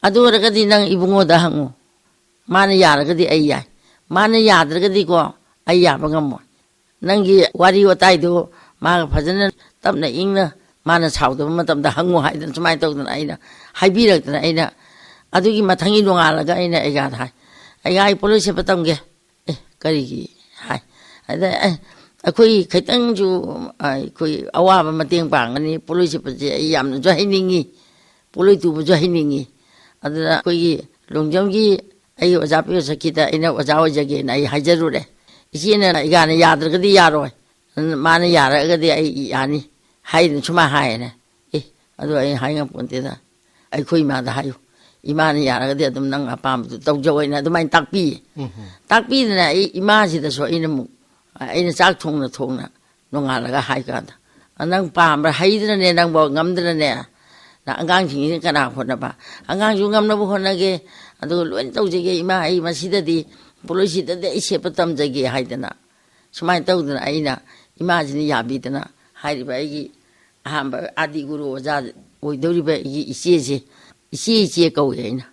"ꯑꯗꯨ ꯑꯣꯏꯔꯒꯗꯤ ꯅꯪ ꯏꯕꯨꯡꯉꯣꯗ ꯍꯪꯉꯨ, ꯃꯥꯅ ꯌꯥꯔꯒꯗꯤ ꯑꯩ ꯌꯥꯏ, ꯃꯥꯅ ꯌꯥꯗ꯭ꯔꯒꯗꯤꯀꯣ ꯑꯩ ꯌꯥꯕ ꯉꯝꯃꯣꯏ꯫ ꯅꯪꯒꯤ ꯋꯥꯔꯤ ꯋꯥꯇꯥꯏꯗꯣ ꯃꯥꯒ ꯐꯖꯅ ꯇꯞꯅ ꯏꯪꯅ ꯃꯥꯅ ꯁꯥꯎꯗꯕ ꯃꯇꯝꯗ ꯍꯪꯉꯨ" ꯍꯥꯏꯗꯅ ꯁꯨꯃꯥꯏꯅ ꯇꯧꯗꯅ ꯑꯩꯅ ꯍꯥꯏꯕꯤꯔꯛꯇꯅ, ꯑꯩꯅ ꯑꯗꯨꯒꯤ ꯃꯊꯪꯒꯤ ꯅꯣꯡꯉꯥꯜꯂꯒ ꯑꯩꯅ ꯑꯩꯒꯥꯗ ꯍꯥꯏ, "ꯑꯩꯒꯥ, ꯑꯩ ꯄꯣꯠꯂꯣꯏ ꯁꯦꯠꯄ ꯇꯝꯒꯦ"꯫ "ꯑꯦ, ꯀꯔꯤꯒꯤ?" ꯍꯥꯏ꯫ ꯑꯗ, "ꯑꯦ, ꯑꯩꯈꯣꯏ ꯈꯤꯇꯪꯁꯨ, ꯑ, ꯑꯩꯈꯣꯏ ꯑꯋꯥꯕ ꯃꯇꯦꯡ ꯄꯥꯡꯒꯅꯤ, ꯄꯣꯠꯂꯣꯏ ꯁꯦꯠꯄꯁꯦ ꯑꯩ ꯌꯥꯝꯅꯁꯨ ꯍꯩꯅꯤꯡꯉꯤ, ꯄꯣꯠꯂꯣꯏ ꯇꯨꯕꯁꯨ ꯍꯩꯅꯤꯡꯉꯤ꯫ ꯑꯗꯨꯅ ꯑꯩꯈꯣꯏꯒꯤ ꯂꯣꯡꯖꯝꯒꯤ ꯑꯩꯒꯤ ꯑꯣꯖꯥ ꯄꯤꯌꯣꯁꯛꯀꯤꯗ ꯑꯩꯅ ꯑꯣꯖꯥ ꯑꯣꯏꯖꯒꯦꯅ ꯑꯩ ꯍꯥꯏꯖꯔꯨꯔꯦ꯫ ꯏꯆꯦꯅ, "ꯏꯒꯥꯅ ꯌꯥꯗ꯭ꯔꯒꯗꯤ ꯌꯥꯔꯣꯏ, ꯃꯥꯅ ꯌꯥꯔꯒꯗꯤ ꯑꯩ ꯌꯥꯅꯤ" ꯍꯥꯏꯗꯅ ꯁꯨꯃꯥꯏꯅ ꯍꯥꯏꯌꯦꯅꯦ꯫ "ꯑꯦ, ꯑꯗꯨ ꯑꯩ ꯍꯥꯏ ꯉꯝꯄꯣꯟꯇꯦꯗ, ꯑꯩꯈꯣꯏ ꯏꯃꯥꯗ ꯍꯥꯏꯌꯨ, ꯏꯃꯥꯅ ꯌꯥꯔꯒꯗꯤ ꯑꯗꯨꯝ ꯅꯪ ꯑꯄꯥꯝꯕꯗꯨ ꯇꯧꯖꯧ" ꯍꯥꯏꯅ ꯑꯗꯨꯃꯥꯏꯅ ꯇꯥꯛꯄꯤꯌꯦ꯫ ꯇꯥꯛꯄꯤꯗꯅ ꯑꯩ ꯏꯃꯥꯁꯤꯗꯁꯨ ꯑꯩꯅ ꯑꯃꯨꯛ, ꯑꯩꯅ ꯆꯥꯛ ꯊꯣꯡꯅ ꯊꯣꯡꯅ ꯅꯣꯡꯉꯥꯜꯂꯒ ꯍꯥꯏ ꯀꯥꯟꯗ, "ꯑ, ꯅꯪ ꯄꯥꯝꯕ꯭ꯔꯥ? ꯍꯩꯗ꯭ꯔꯅꯦ ꯅꯪꯕꯣ, ꯉꯝꯗ꯭ꯔꯅꯦ? ꯅꯪ ꯑꯉꯥꯡꯁꯤꯡꯁꯤꯅ ꯀꯅꯥ ꯍꯣꯠꯅꯕ? ꯑꯉꯥꯡꯁꯨ ꯉꯝꯅꯕ ꯍꯣꯠꯅꯒꯦ, ꯑꯗꯨꯒ ꯂꯣꯏꯅ ꯇꯧꯖꯒꯦ ꯏꯃꯥ, ꯑꯩ ꯃꯁꯤꯗꯗꯤ, ꯄꯣꯠꯂꯣꯏꯁꯤꯗꯗꯤ ꯑꯩ ꯁꯦꯠꯄ ꯇꯝꯖꯒꯦ" ꯍꯥꯏꯗꯅ, ꯁꯨꯃꯥꯏꯅ ꯇꯧꯗꯅ ꯑꯩꯅ ꯏꯃꯥꯁꯤꯅ ꯌꯥꯕꯤꯗꯅ ꯍꯥꯏꯔꯤꯕ ꯑꯩꯒꯤ ꯑꯍꯥꯟꯕ ꯑꯥꯗꯤ ꯒꯨꯔꯨ ꯑꯣꯖꯥ ꯑꯣꯏꯗꯧꯔꯤꯕ ꯑꯩꯒꯤ ꯏꯆꯦꯁꯦ, ꯏꯆꯦ, ꯏꯆꯦ ꯀꯧꯏ ꯑꯩꯅ꯫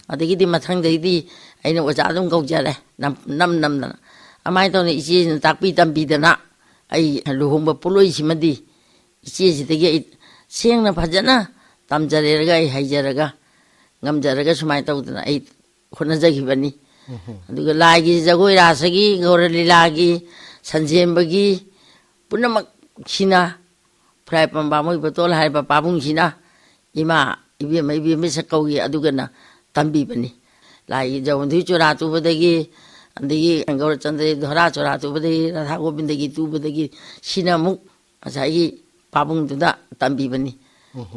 ꯑꯗꯒꯤꯗꯤ ꯃꯊꯪꯗꯩꯗꯤ ꯑꯩꯅ ꯑꯣꯖꯥ ꯑꯗꯨꯝ ꯀꯧꯖꯔꯦ, ꯅꯝ-, ꯅꯝ ꯅꯝꯗꯅ꯫ ꯑꯗꯨꯃꯥꯏꯅ ꯇꯧꯅ ꯏꯆꯦꯁꯤꯅ ꯇꯥꯛꯄꯤ ꯇꯝꯕꯤꯗꯅ ꯑꯩ ꯂꯨꯍꯣꯡꯕ ꯄꯣꯠꯂꯣꯏꯁꯤꯃꯗꯤ ꯏꯆꯦꯁꯤꯗꯒꯤ ꯑꯩ ꯁꯦꯡꯅ ꯐꯖꯅ ꯇꯝꯖꯔꯦꯔꯒ ꯑꯩ ꯍꯩꯖꯔꯒ, ꯉꯝꯖꯔꯒ ꯁꯨꯃꯥꯏꯅ ꯇꯧꯗꯅ ꯑꯩ ꯍꯣꯠꯅꯖꯈꯤꯕꯅꯤ꯫ ꯑꯗꯨꯒ ꯂꯥꯏꯒꯤ ꯖꯒꯣꯏ ꯔꯥꯁꯒꯤ, ꯒꯧꯔ ꯂꯤꯂꯥꯒꯤ, ꯁꯟꯖꯦꯝꯕꯒꯤ ꯄꯨꯝꯅꯃꯛꯁꯤꯅ ꯐꯨꯔꯥꯏ ꯄꯝꯕ ꯃꯣꯏ ꯕꯇꯣꯜ ꯍꯥꯏꯔꯤꯕ ꯄꯥꯕꯨꯡꯁꯤꯅ ꯏꯃꯥ, ꯏꯕꯦꯝꯃ, ꯏꯕꯦꯝꯃ ꯁꯛ ꯀꯧꯏ, ꯑꯗꯨꯒꯅ ꯇꯝꯕꯤꯕꯅꯤ꯫ ꯂꯥꯏꯒꯤ ꯖꯒꯣꯟꯗꯨꯒꯤ ꯆꯨꯔꯥ ꯇꯨꯕꯗꯒꯤ, ꯑꯗꯒꯤ ꯒꯧꯔꯆꯟꯗ꯭ꯔꯒꯤ ꯙꯣꯔꯥ ꯆꯨꯔꯥ ꯇꯨꯕꯗꯒꯤ, ꯔꯥꯙꯥ ꯒꯣꯕꯤꯟꯗꯒꯤ ꯇꯨꯕꯗꯒꯤ, ꯁꯤꯅ ꯑꯃꯨꯛ ꯉꯁꯥꯏꯒꯤ ꯄꯥꯕꯨꯡꯗꯨꯗ ꯇꯝꯕꯤꯕꯅꯤ꯫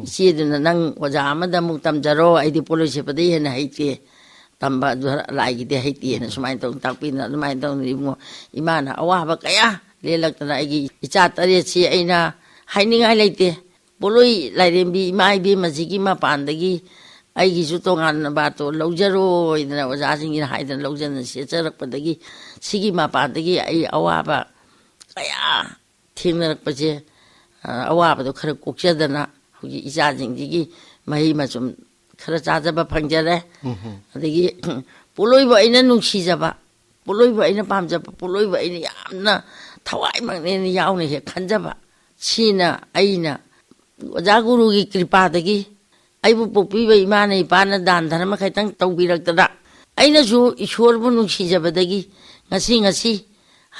ꯏꯆꯦꯗꯨꯅ, "ꯅꯪ ꯑꯣꯖꯥ ꯑꯃꯗ ꯑꯃꯨꯛ ꯇꯝꯖꯔꯣ, ꯑꯩꯗꯤ ꯄꯣꯠꯂꯣꯏ ꯁꯦꯠꯄꯗꯒꯤ ꯍꯦꯟꯅ ꯍꯩꯇꯦ, ꯇꯝꯕ ꯙꯣꯔꯥ ꯂꯥꯏꯒꯤꯗꯤ ꯍꯩꯇꯦꯅ" ꯁꯨꯃꯥꯏꯅ ꯇꯧꯗꯅ ꯇꯥꯛꯄꯤꯗꯅ ꯑꯗꯨꯃꯥꯏꯅ ꯇꯧꯗꯅ ꯏꯕꯨꯡꯉꯣ, ꯏꯃꯥꯅ ꯑꯋꯥꯕ ꯀꯌꯥ ꯂꯦꯜꯂꯛꯇꯅ ꯑꯩꯒꯤ ꯏꯆꯥ ꯇꯔꯦꯠꯁꯤ ꯑꯩꯅ ꯍꯥꯏꯅꯤꯡꯉꯥꯏ ꯂꯩꯇꯦ꯫ ꯄꯣꯠꯂꯣꯏ ꯂꯥꯏꯔꯦꯝꯕꯤ ꯏꯃꯥ ꯏꯕꯦꯝꯃꯁꯤꯒꯤ ꯃꯄꯥꯟꯗꯒꯤ ꯑꯩꯒꯤꯁꯨ ꯇꯣꯉꯥꯟꯅ ꯕꯥꯇꯣꯟ ꯂꯧꯖꯔꯣꯏꯗꯅ ꯑꯣꯖꯥꯁꯤꯡꯒꯤꯅ ꯍꯥꯏꯗꯅ ꯂꯧꯖꯗꯅ ꯁꯦꯠꯆꯔꯛꯄꯗꯒꯤ ꯁꯤꯒꯤ ꯃꯄꯥꯟꯗꯒꯤ ꯑꯩ ꯑꯋꯥꯕ ꯀꯌꯥ ꯊꯦꯡꯅꯔꯛꯄꯁꯦ, ꯑ, ꯑꯋꯥꯕꯗꯣ ꯈꯔ ꯀꯣꯛꯆꯗꯅ ꯍꯧꯖꯤꯛ ꯏꯆꯥꯁꯤꯡꯁꯤꯒꯤ ꯃꯍꯩ ꯃꯆꯨꯝ ꯈꯔ ꯆꯥꯖꯕ ꯐꯪꯖꯔꯦ꯫ ꯑꯗꯒꯤ ꯄꯣꯠꯂꯣꯏꯕ ꯑꯩꯅ ꯅꯨꯡꯁꯤꯖꯕ, ꯄꯣꯠꯂꯣꯏꯕ ꯑꯩꯅ ꯄꯥꯝꯖꯕ, ꯄꯣꯠꯂꯣꯏꯕ ꯑꯩꯅ ꯌꯥꯝꯅ ꯊꯋꯥꯏꯃꯛꯅꯦꯅ ꯌꯥꯎꯅ ꯍꯦꯛ ꯈꯟꯖꯕ, ꯁꯤꯅ ꯑꯩꯅ ꯑꯣꯖꯥ ꯒꯨꯔꯨꯒꯤ ꯀ꯭ꯔꯤꯄꯥꯗꯒꯤ ꯑꯩꯕꯨ ꯄꯣꯛꯄꯤꯕ ꯏꯃꯥꯅ ꯏꯄꯥꯅ ꯗꯥꯟ ꯙꯔꯃ ꯈꯤꯇꯪ ꯇꯧꯕꯤꯔꯛꯇꯅ ꯑꯩꯅꯁꯨ ꯏꯁꯣꯔꯕꯨ ꯅꯨꯡꯁꯤꯖꯕꯗꯒꯤ ꯉꯁꯤ, ꯉꯁꯤ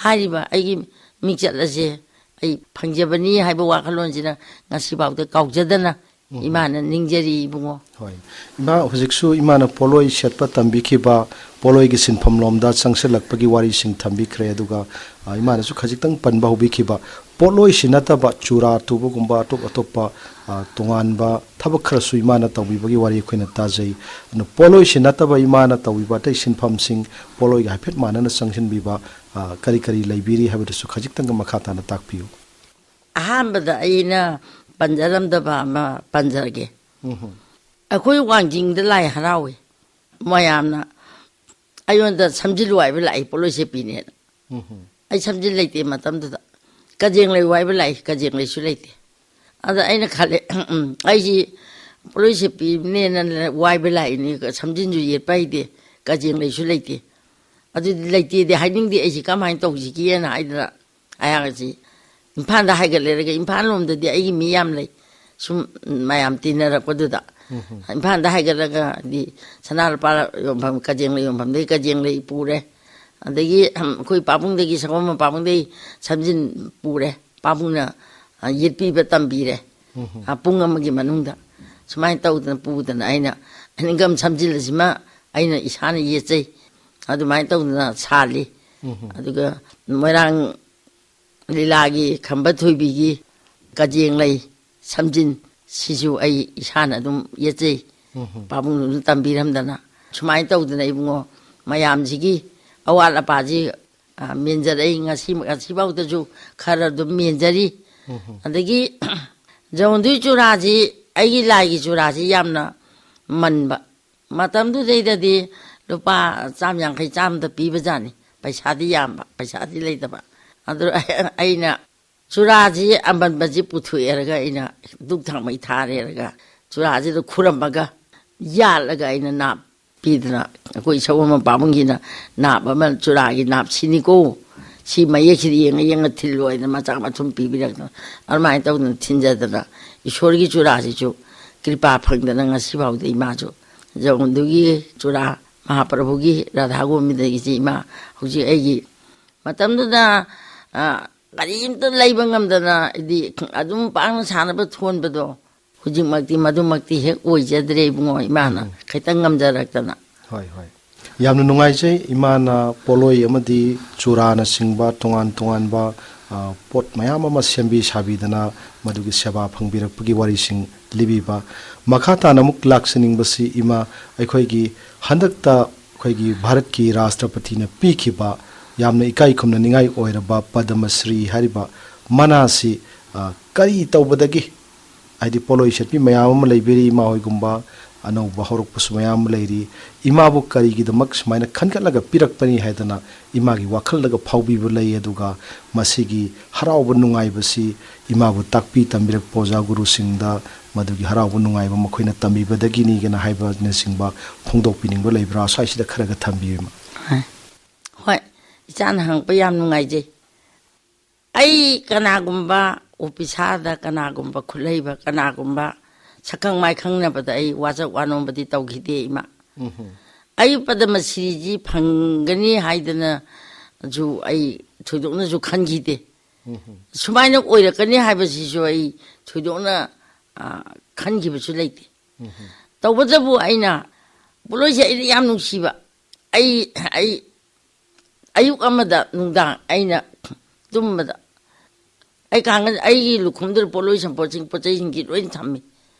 ꯍꯥꯏꯔꯤꯕ ꯑꯩꯒꯤ ꯃꯤꯡꯆꯠ ꯑꯁꯦ ꯑꯩ ꯐꯪꯖꯕꯅꯤ ꯍꯥꯏꯕ ꯋꯥꯈꯜꯂꯣꯟꯁꯤꯅ ꯉꯁꯤꯐꯥꯎꯗ ꯀꯥꯎꯖꯗꯅ ꯏꯃꯥꯅ ꯅꯤꯡꯖꯔꯤ ꯏꯕꯨꯡꯉꯣ꯫ ꯍꯣꯏ꯫ ꯏꯃꯥ, ꯍꯧꯖꯤꯛꯁꯨ ꯏꯃꯥꯅ ꯄꯣꯠꯂꯣꯏ ꯁꯦꯠꯄ ꯇꯝꯕꯤꯈꯤꯕ, ꯄꯣꯠꯂꯣꯏꯒꯤ ꯁꯤꯟꯐꯝ ꯂꯣꯝꯗ ꯆꯪꯁꯤꯜꯂꯛꯄꯒꯤ ꯋꯥꯔꯤꯁꯤꯡ ꯊꯝꯕꯤꯈ꯭ꯔꯦ꯫ ꯑꯗꯨꯒ, ꯑ, ꯏꯃꯥꯅꯁꯨ ꯈꯖꯤꯛꯇꯪ ꯄꯟꯕ ꯍꯧꯕꯤꯈꯤꯕ, ꯄꯣꯠꯂꯣꯏꯁꯤ ꯅꯠꯇꯕ ꯆꯨꯔꯥ ꯇꯨꯕꯒꯨꯝꯕ ꯑꯇꯣꯞ ꯑꯇꯣꯞꯄ, ꯑ, ꯇꯣꯉꯥꯟꯕ ꯊꯕꯛ ꯈꯔꯁꯨ ꯏꯃꯥꯅ ꯇꯧꯕꯤꯕꯒꯤ ꯋꯥꯔꯤ ꯑꯩꯈꯣꯏꯅ ꯇꯥꯖꯩ꯫ ꯑꯗꯨ ꯄꯣꯠꯂꯣꯏꯁꯤ ꯅꯠꯇꯕ ꯏꯃꯥꯅ ꯇꯧꯕꯤꯕ ꯑꯇꯩ ꯁꯤꯟꯐꯝꯁꯤꯡ, ꯄꯣꯠꯂꯣꯏꯒ ꯍꯥꯏꯐꯦꯠ ꯃꯥꯟꯅꯅ ꯆꯪꯁꯤꯟꯕꯤꯕ, ꯑ, ꯀꯔꯤ ꯀꯔꯤ ꯂꯩꯕꯤꯔꯤ ꯍꯥꯏꯕꯗꯨꯁꯨ ꯈꯖꯤꯛꯇꯪꯒ ꯃꯈꯥ ꯇꯥꯅ ꯇꯥꯛꯄꯤꯌꯨ꯫ ꯑꯍꯥꯟꯕꯗ ꯑꯩꯅ ꯄꯟꯖꯔꯝꯗꯕ ꯑꯃ ꯄꯟꯖꯔꯒꯦ꯫ ꯎꯝ꯫ ꯑꯩꯈꯣꯏ ꯋꯥꯡꯖꯤꯡꯗ ꯂꯥꯏ ꯍꯔꯥꯎꯏ꯫ ꯃꯌꯥꯝꯅ ꯑꯩꯉꯣꯟꯗ ꯁꯝꯖꯤꯜ ꯋꯥꯏꯕ ꯂꯥꯛꯏ, ꯄꯣꯠꯂꯣꯏ ꯁꯦꯠꯄꯤꯅꯦꯅ꯫ ꯎꯝ꯫ ꯑꯩ ꯁꯝꯖꯤꯜ ꯂꯩꯇꯦ ꯃꯇꯝꯗꯨꯗ꯫ ꯀꯖꯦꯡ ꯂꯩ ꯋꯥꯏꯕ ꯂꯥꯛꯏ, ꯀꯖꯦꯡ ꯂꯩꯁꯨ ꯂꯩꯇꯦ꯫ ꯑꯗ ꯑꯩꯅ ꯈꯜꯂꯦ, "ꯎꯝ, ꯑꯩꯁꯤ ꯄꯣꯠꯂꯣꯏ ꯁꯦꯠꯄꯤꯅꯦꯅ ꯋꯥꯏꯕ ꯂꯥꯛꯏꯅꯤ, ꯁꯝꯖꯤꯟꯁꯨ ꯌꯦꯠꯄ ꯍꯩꯇꯦ, ꯀꯖꯦꯡ ꯂꯩꯁꯨ ꯂꯩꯇꯦ꯫ ꯑꯗꯨꯗꯤ ꯂꯩꯇꯦꯗꯤ ꯍꯥꯏꯅꯤꯡꯗꯦ, ꯑꯩꯁꯤ ꯀꯃꯥꯏꯅ ꯇꯧꯁꯤꯒꯦꯅ" ꯍꯥꯏꯗꯅ ꯑꯩꯍꯥꯛꯁꯤ ꯏꯝꯐꯥꯜꯗ ꯍꯥꯏꯒꯠꯂꯦꯔꯒ, ꯏꯝꯐꯥꯜ ꯂꯣꯝꯗꯗꯤ ꯑꯩꯒꯤ ꯃꯤ ꯌꯥꯝ ꯂꯩ, ꯁꯨꯝ ꯃꯌꯥꯝ ꯇꯤꯟꯅꯔꯛꯄꯗꯨꯗ꯫ ꯏꯝꯐꯥꯜꯗ ꯍꯥꯏꯒꯠꯂꯒꯗꯤ ꯁꯅꯥ ꯂꯨꯄꯥ ꯌꯣꯟꯐꯝ, ꯀꯖꯦꯡ ꯂꯩ ꯌꯣꯟꯐꯝꯗꯒꯤ ꯀꯖꯦꯡ ꯂꯩ ꯄꯨꯔꯦ, ꯑꯗꯒꯤ ꯑꯩꯈꯣꯏ ꯄꯥꯕꯨꯡꯗꯒꯤ, ꯁꯒꯣꯜꯕꯟ ꯄꯥꯕꯨꯡꯗꯒꯤ ꯁꯝꯖꯤꯟ ꯄꯨꯔꯦ, ꯄꯥꯕꯨꯡꯅ, ꯑ, ꯌꯦꯠꯄꯤꯕ ꯇꯝꯕꯤꯔꯦ꯫ ꯑ, ꯄꯨꯡ ꯑꯃꯒꯤ ꯃꯅꯨꯡꯗ ꯁꯨꯃꯥꯏꯅ ꯇꯧꯗꯅ ꯄꯨꯗꯅ ꯑꯩꯅ ꯏꯟꯀꯝ ꯁꯝꯖꯤꯜꯂꯁꯤꯃ ꯑꯩꯅ ꯏꯁꯥꯅ ꯌꯦꯠꯆꯩ꯫ ꯑꯗꯨꯃꯥꯏꯅ ꯇꯧꯗꯅ ꯁꯥꯜꯂꯤ꯫ ꯑꯗꯨꯒ ꯃꯣꯏꯔꯥꯡ ꯂꯤꯂꯥꯒꯤ ꯈꯝꯕ ꯊꯣꯏꯕꯤꯒꯤ ꯀꯖꯦꯡ ꯂꯩ ꯁꯝꯖꯤꯟ ꯁꯤꯁꯨ ꯑꯩ ꯏꯁꯥꯅ ꯑꯗꯨꯝ ꯌꯦꯠꯆꯩ꯫ ꯄꯥꯕꯨꯡꯅ ꯑꯗꯨꯝ ꯇꯝꯕꯤꯔꯝꯗꯅ꯫ ꯁꯨꯃꯥꯏꯅ ꯇꯧꯗꯅ ꯏꯕꯨꯡꯉꯣ, ꯃꯌꯥꯝꯁꯤꯒꯤ ꯑꯋꯥꯠ ꯑꯄꯥꯁꯤ, ꯑ, ꯃꯦꯟꯖꯔꯛꯏ꯫ ꯉꯁꯤ, ꯉꯁꯤꯐꯥꯎꯗꯁꯨ ꯈꯔ ꯑꯗꯨꯝ ꯃꯦꯟꯖꯔꯤ꯫ ꯑꯗꯒꯤ ꯖꯧꯟꯗꯨꯏ ꯆꯨꯔꯥꯁꯤ, ꯑꯩꯒꯤ ꯂꯥꯏꯒꯤ ꯆꯨꯔꯥꯁꯤ ꯌꯥꯝꯅ ꯃꯟꯕ꯫ ꯃꯇꯝꯗꯨꯗꯩꯗꯗꯤ ꯂꯨꯄꯥ ꯆꯥꯝ ꯌꯥꯡꯈꯩ, ꯆꯥꯝꯗ ꯄꯤꯕꯖꯥꯠꯅꯤ꯫ ꯄꯩꯁꯥꯗꯤ ꯌꯥꯝꯕ, ꯄꯩꯁꯥꯗꯤ ꯂꯩꯇꯕ꯫ ꯑꯗꯨ ꯑꯩꯅ ꯆꯨꯔꯥꯁꯤ ꯑꯃꯟꯕꯁꯤ ꯄꯨꯊꯣꯛꯑꯦꯔꯒ ꯑꯩꯅ ꯙꯨꯛ ꯊꯥꯎꯃꯩ ꯊꯥꯔꯦꯔꯒ ꯆꯨꯔꯥꯁꯤꯗ ꯈꯨꯔꯝꯃꯒ ꯌꯥꯜꯂꯒ ꯑꯩꯅ ꯅꯥꯞ ꯄꯤꯗꯅ, ꯑꯩꯈꯣꯏ ꯏꯁꯧ ꯑꯃ ꯄꯥꯕꯨꯡꯒꯤꯅ ꯅꯥꯞ ꯑꯃ, ꯆꯨꯔꯥꯒꯤ ꯅꯥꯞ ꯁꯤꯅꯤꯀꯣ, ꯁꯤ ꯃꯌꯦꯛꯁꯤꯗ ꯌꯦꯡꯉ ꯌꯦꯡꯉ ꯊꯤꯜꯂꯣ ꯍꯥꯏꯗꯅ ꯃꯆꯥ ꯃꯊꯨꯝ ꯄꯤꯕꯤꯔꯛꯇꯅ, ꯑꯗꯨꯃꯥꯏꯅ ꯇꯧꯗꯅ ꯊꯤꯟꯖꯗꯅ, ꯏꯁꯣꯔꯒꯤ ꯆꯨꯔꯥꯁꯤꯁꯨ ꯀ꯭ꯔꯤꯄꯥ ꯐꯪꯗꯅ ꯉꯁꯤ ꯐꯥꯎꯗ ꯏꯃꯥꯁꯨ ꯖꯧꯟꯗꯨꯒꯤ ꯆꯨꯔꯥ, ꯃꯍꯥꯄ꯭ꯔꯚꯨꯒꯤ, ꯔꯥꯙꯥ ꯒꯣꯕꯤꯟꯗꯒꯤꯁꯤ ꯏꯃꯥ ꯍꯧꯖꯤꯛ ꯑꯩꯒꯤ ꯃꯇꯝꯗꯨꯗ, ꯑ, ꯀꯔꯤꯝꯇ ꯂꯩꯕ ꯉꯝꯗꯅ ꯍꯥꯏꯗꯤ ꯑꯗꯨꯝ ꯄꯥꯡꯅ ꯁꯥꯟꯅꯕ ꯊꯣꯟꯕꯗꯣ, ꯍꯧꯖꯤꯛꯃꯛꯇꯤ ꯃꯗꯨꯃꯛꯇꯤ ꯍꯦꯛ ꯑꯣꯏꯖꯗ꯭ꯔꯦ ꯏꯕꯨꯡꯉꯣ, ꯏꯃꯥꯅ ꯈꯤꯇꯪ ꯉꯝꯖꯔꯛꯇꯅ꯫ ꯍꯣꯏ, ꯍꯣꯏ꯫ ꯌꯥꯝꯅ ꯅꯨꯡꯉꯥꯏꯖꯩ, ꯏꯃꯥꯅ ꯄꯣꯠꯂꯣꯏ ꯑꯃꯗꯤ ꯆꯨꯔꯥꯅꯆꯤꯡꯕ ꯇꯣꯉꯥꯟ ꯇꯣꯉꯥꯟꯕ, ꯑ, ꯄꯣꯠ ꯃꯌꯥꯝ ꯑꯃ ꯁꯦꯝꯕꯤ ꯁꯥꯕꯤꯗꯅ ꯃꯗꯨꯒꯤ ꯁꯦꯕꯥ ꯐꯪꯕꯤꯔꯛꯄꯒꯤ ꯋꯥꯔꯤꯁꯤꯡ ꯂꯤꯕꯤꯕ꯫ ꯃꯈꯥ ꯇꯥꯅ ꯑꯃꯨꯛ ꯂꯥꯛꯆꯅꯤꯡꯕꯁꯤ, ꯏꯃꯥ, ꯑꯩꯈꯣꯏꯒꯤ ꯍꯟꯗꯛꯇ ꯑꯩꯈꯣꯏꯒꯤ ꯚꯥꯔꯠꯀꯤ ꯔꯥꯁꯇ꯭ꯔꯄꯇꯤꯅ ꯄꯤꯈꯤꯕ ꯌꯥꯝꯅ ꯏꯀꯥꯏ ꯈꯨꯝꯅꯅꯤꯡꯉꯥꯏ ꯑꯣꯏꯔꯕ ꯄꯗꯃ ꯁ꯭ꯔꯤ ꯍꯥꯏꯔꯤꯕ ꯃꯅꯥꯁꯤ, ꯑ, ꯀꯔꯤ ꯇꯧꯕꯗꯒꯤ, ꯍꯥꯏꯗꯤ ꯄꯣꯠꯂꯣꯏ ꯁꯦꯠꯄꯤ ꯃꯌꯥꯝ ꯑꯃ ꯂꯩꯕꯤꯔꯤ, ꯏꯃꯥ ꯍꯣꯏꯒꯨꯝꯕ ꯑꯅꯧꯕ ꯍꯧꯔꯛꯄꯁꯨ ꯃꯌꯥꯝ ꯑꯃ ꯂꯩꯔꯤ, ꯏꯃꯥꯕꯨ ꯀꯔꯤꯒꯤꯗꯃꯛ ꯁꯨꯃꯥꯏꯅ ꯈꯟꯒꯠꯂꯒ ꯄꯤꯔꯛꯄꯅꯤ ꯍꯥꯏꯗꯅ ꯏꯃꯥꯒꯤ ꯋꯥꯈꯜꯗꯒ ꯐꯥꯎꯕꯤꯕ ꯂꯩ꯫ ꯑꯗꯨꯒ ꯃꯁꯤꯒꯤ ꯍꯔꯥꯎꯕ ꯅꯨꯡꯉꯥꯏꯕꯁꯤ ꯏꯃꯥꯕꯨ ꯇꯥꯛꯄꯤ ꯇꯝꯕꯤꯔꯛꯄ ꯑꯣꯖꯥ ꯒꯨꯔꯨꯁꯤꯡꯗ ꯃꯗꯨꯒꯤ ꯍꯔꯥꯎꯕ ꯅꯨꯡꯉꯥꯏꯕ ꯃꯈꯣꯏꯅ ꯇꯝꯕꯤꯕꯗꯒꯤꯅꯤꯒꯅ ꯍꯥꯏꯕꯅꯆꯤꯡꯕ ꯐꯣꯡꯗꯣꯛꯄꯤꯅꯤꯡꯕ ꯂꯩꯕ꯭ꯔꯥ? ꯁ꯭ꯋꯥꯏꯁꯤꯗ ꯈꯔꯒ ꯊꯝꯕꯤꯌꯨ, ꯏꯃꯥ꯫ ꯍꯣꯏ, ꯏꯆꯥꯅ ꯍꯪꯉꯛꯄ ꯌꯥꯝ ꯅꯨꯡꯉꯥꯏꯖꯩ꯫ ꯑꯩ ꯀꯅꯥꯒꯨꯝꯕ ꯑꯣꯐꯤꯁꯥꯔꯗ, ꯀꯅꯥꯒꯨꯝꯕ ꯈꯨꯠꯍꯩꯕ, ꯀꯅꯥꯒꯨꯝꯕ ꯁꯛꯈꯪ ꯃꯥꯏꯈꯪꯅꯕꯗ ꯑꯩ ꯋꯥꯆꯛ ꯋꯥꯅꯣꯝꯕꯗꯤ ꯇꯧꯈꯤꯗꯦ, ꯏꯃꯥ꯫ ꯑꯩ ꯄꯗꯃꯁ꯭ꯔꯤꯁꯤ ꯐꯪꯒꯅꯤ ꯍꯥꯏꯗꯅꯁꯨ ꯑꯩ ꯊꯣꯏꯗꯣꯛꯅꯁꯨ ꯈꯟꯈꯤꯗꯦ꯫ ꯁꯨꯃꯥꯏꯅ ꯑꯣꯏꯔꯛꯀꯅꯤ ꯍꯥꯏꯕꯁꯤꯁꯨ ꯑꯩ ꯊꯣꯏꯗꯣꯛꯅ, ꯑ, ꯈꯟꯈꯤꯕꯁꯨ ꯂꯩꯇꯦ꯫ ꯇꯧꯕꯇꯕꯨ ꯑꯩꯅ, ꯄꯣꯠꯂꯣꯏꯁꯦ ꯑꯩꯅ ꯌꯥꯝ ꯅꯨꯡꯁꯤꯕ꯫ ꯑꯩ, ꯑꯩ ꯑꯌꯨꯛ ꯑꯃꯗ ꯅꯨꯡꯗꯥꯡ ꯑꯩꯅ ꯇꯨꯝꯕꯗ, ꯑꯩ ꯀꯥꯡꯒꯟ, ꯑꯩꯒꯤ ꯂꯨꯈꯨꯝꯗꯨꯗ ꯄꯣꯠꯂꯣꯏ ꯁꯝꯄꯣꯠꯁꯤꯡ, ꯄꯣꯠ ꯆꯩꯁꯤꯡꯁꯤ ꯂꯣꯏꯅ ꯊꯝꯃꯤ꯫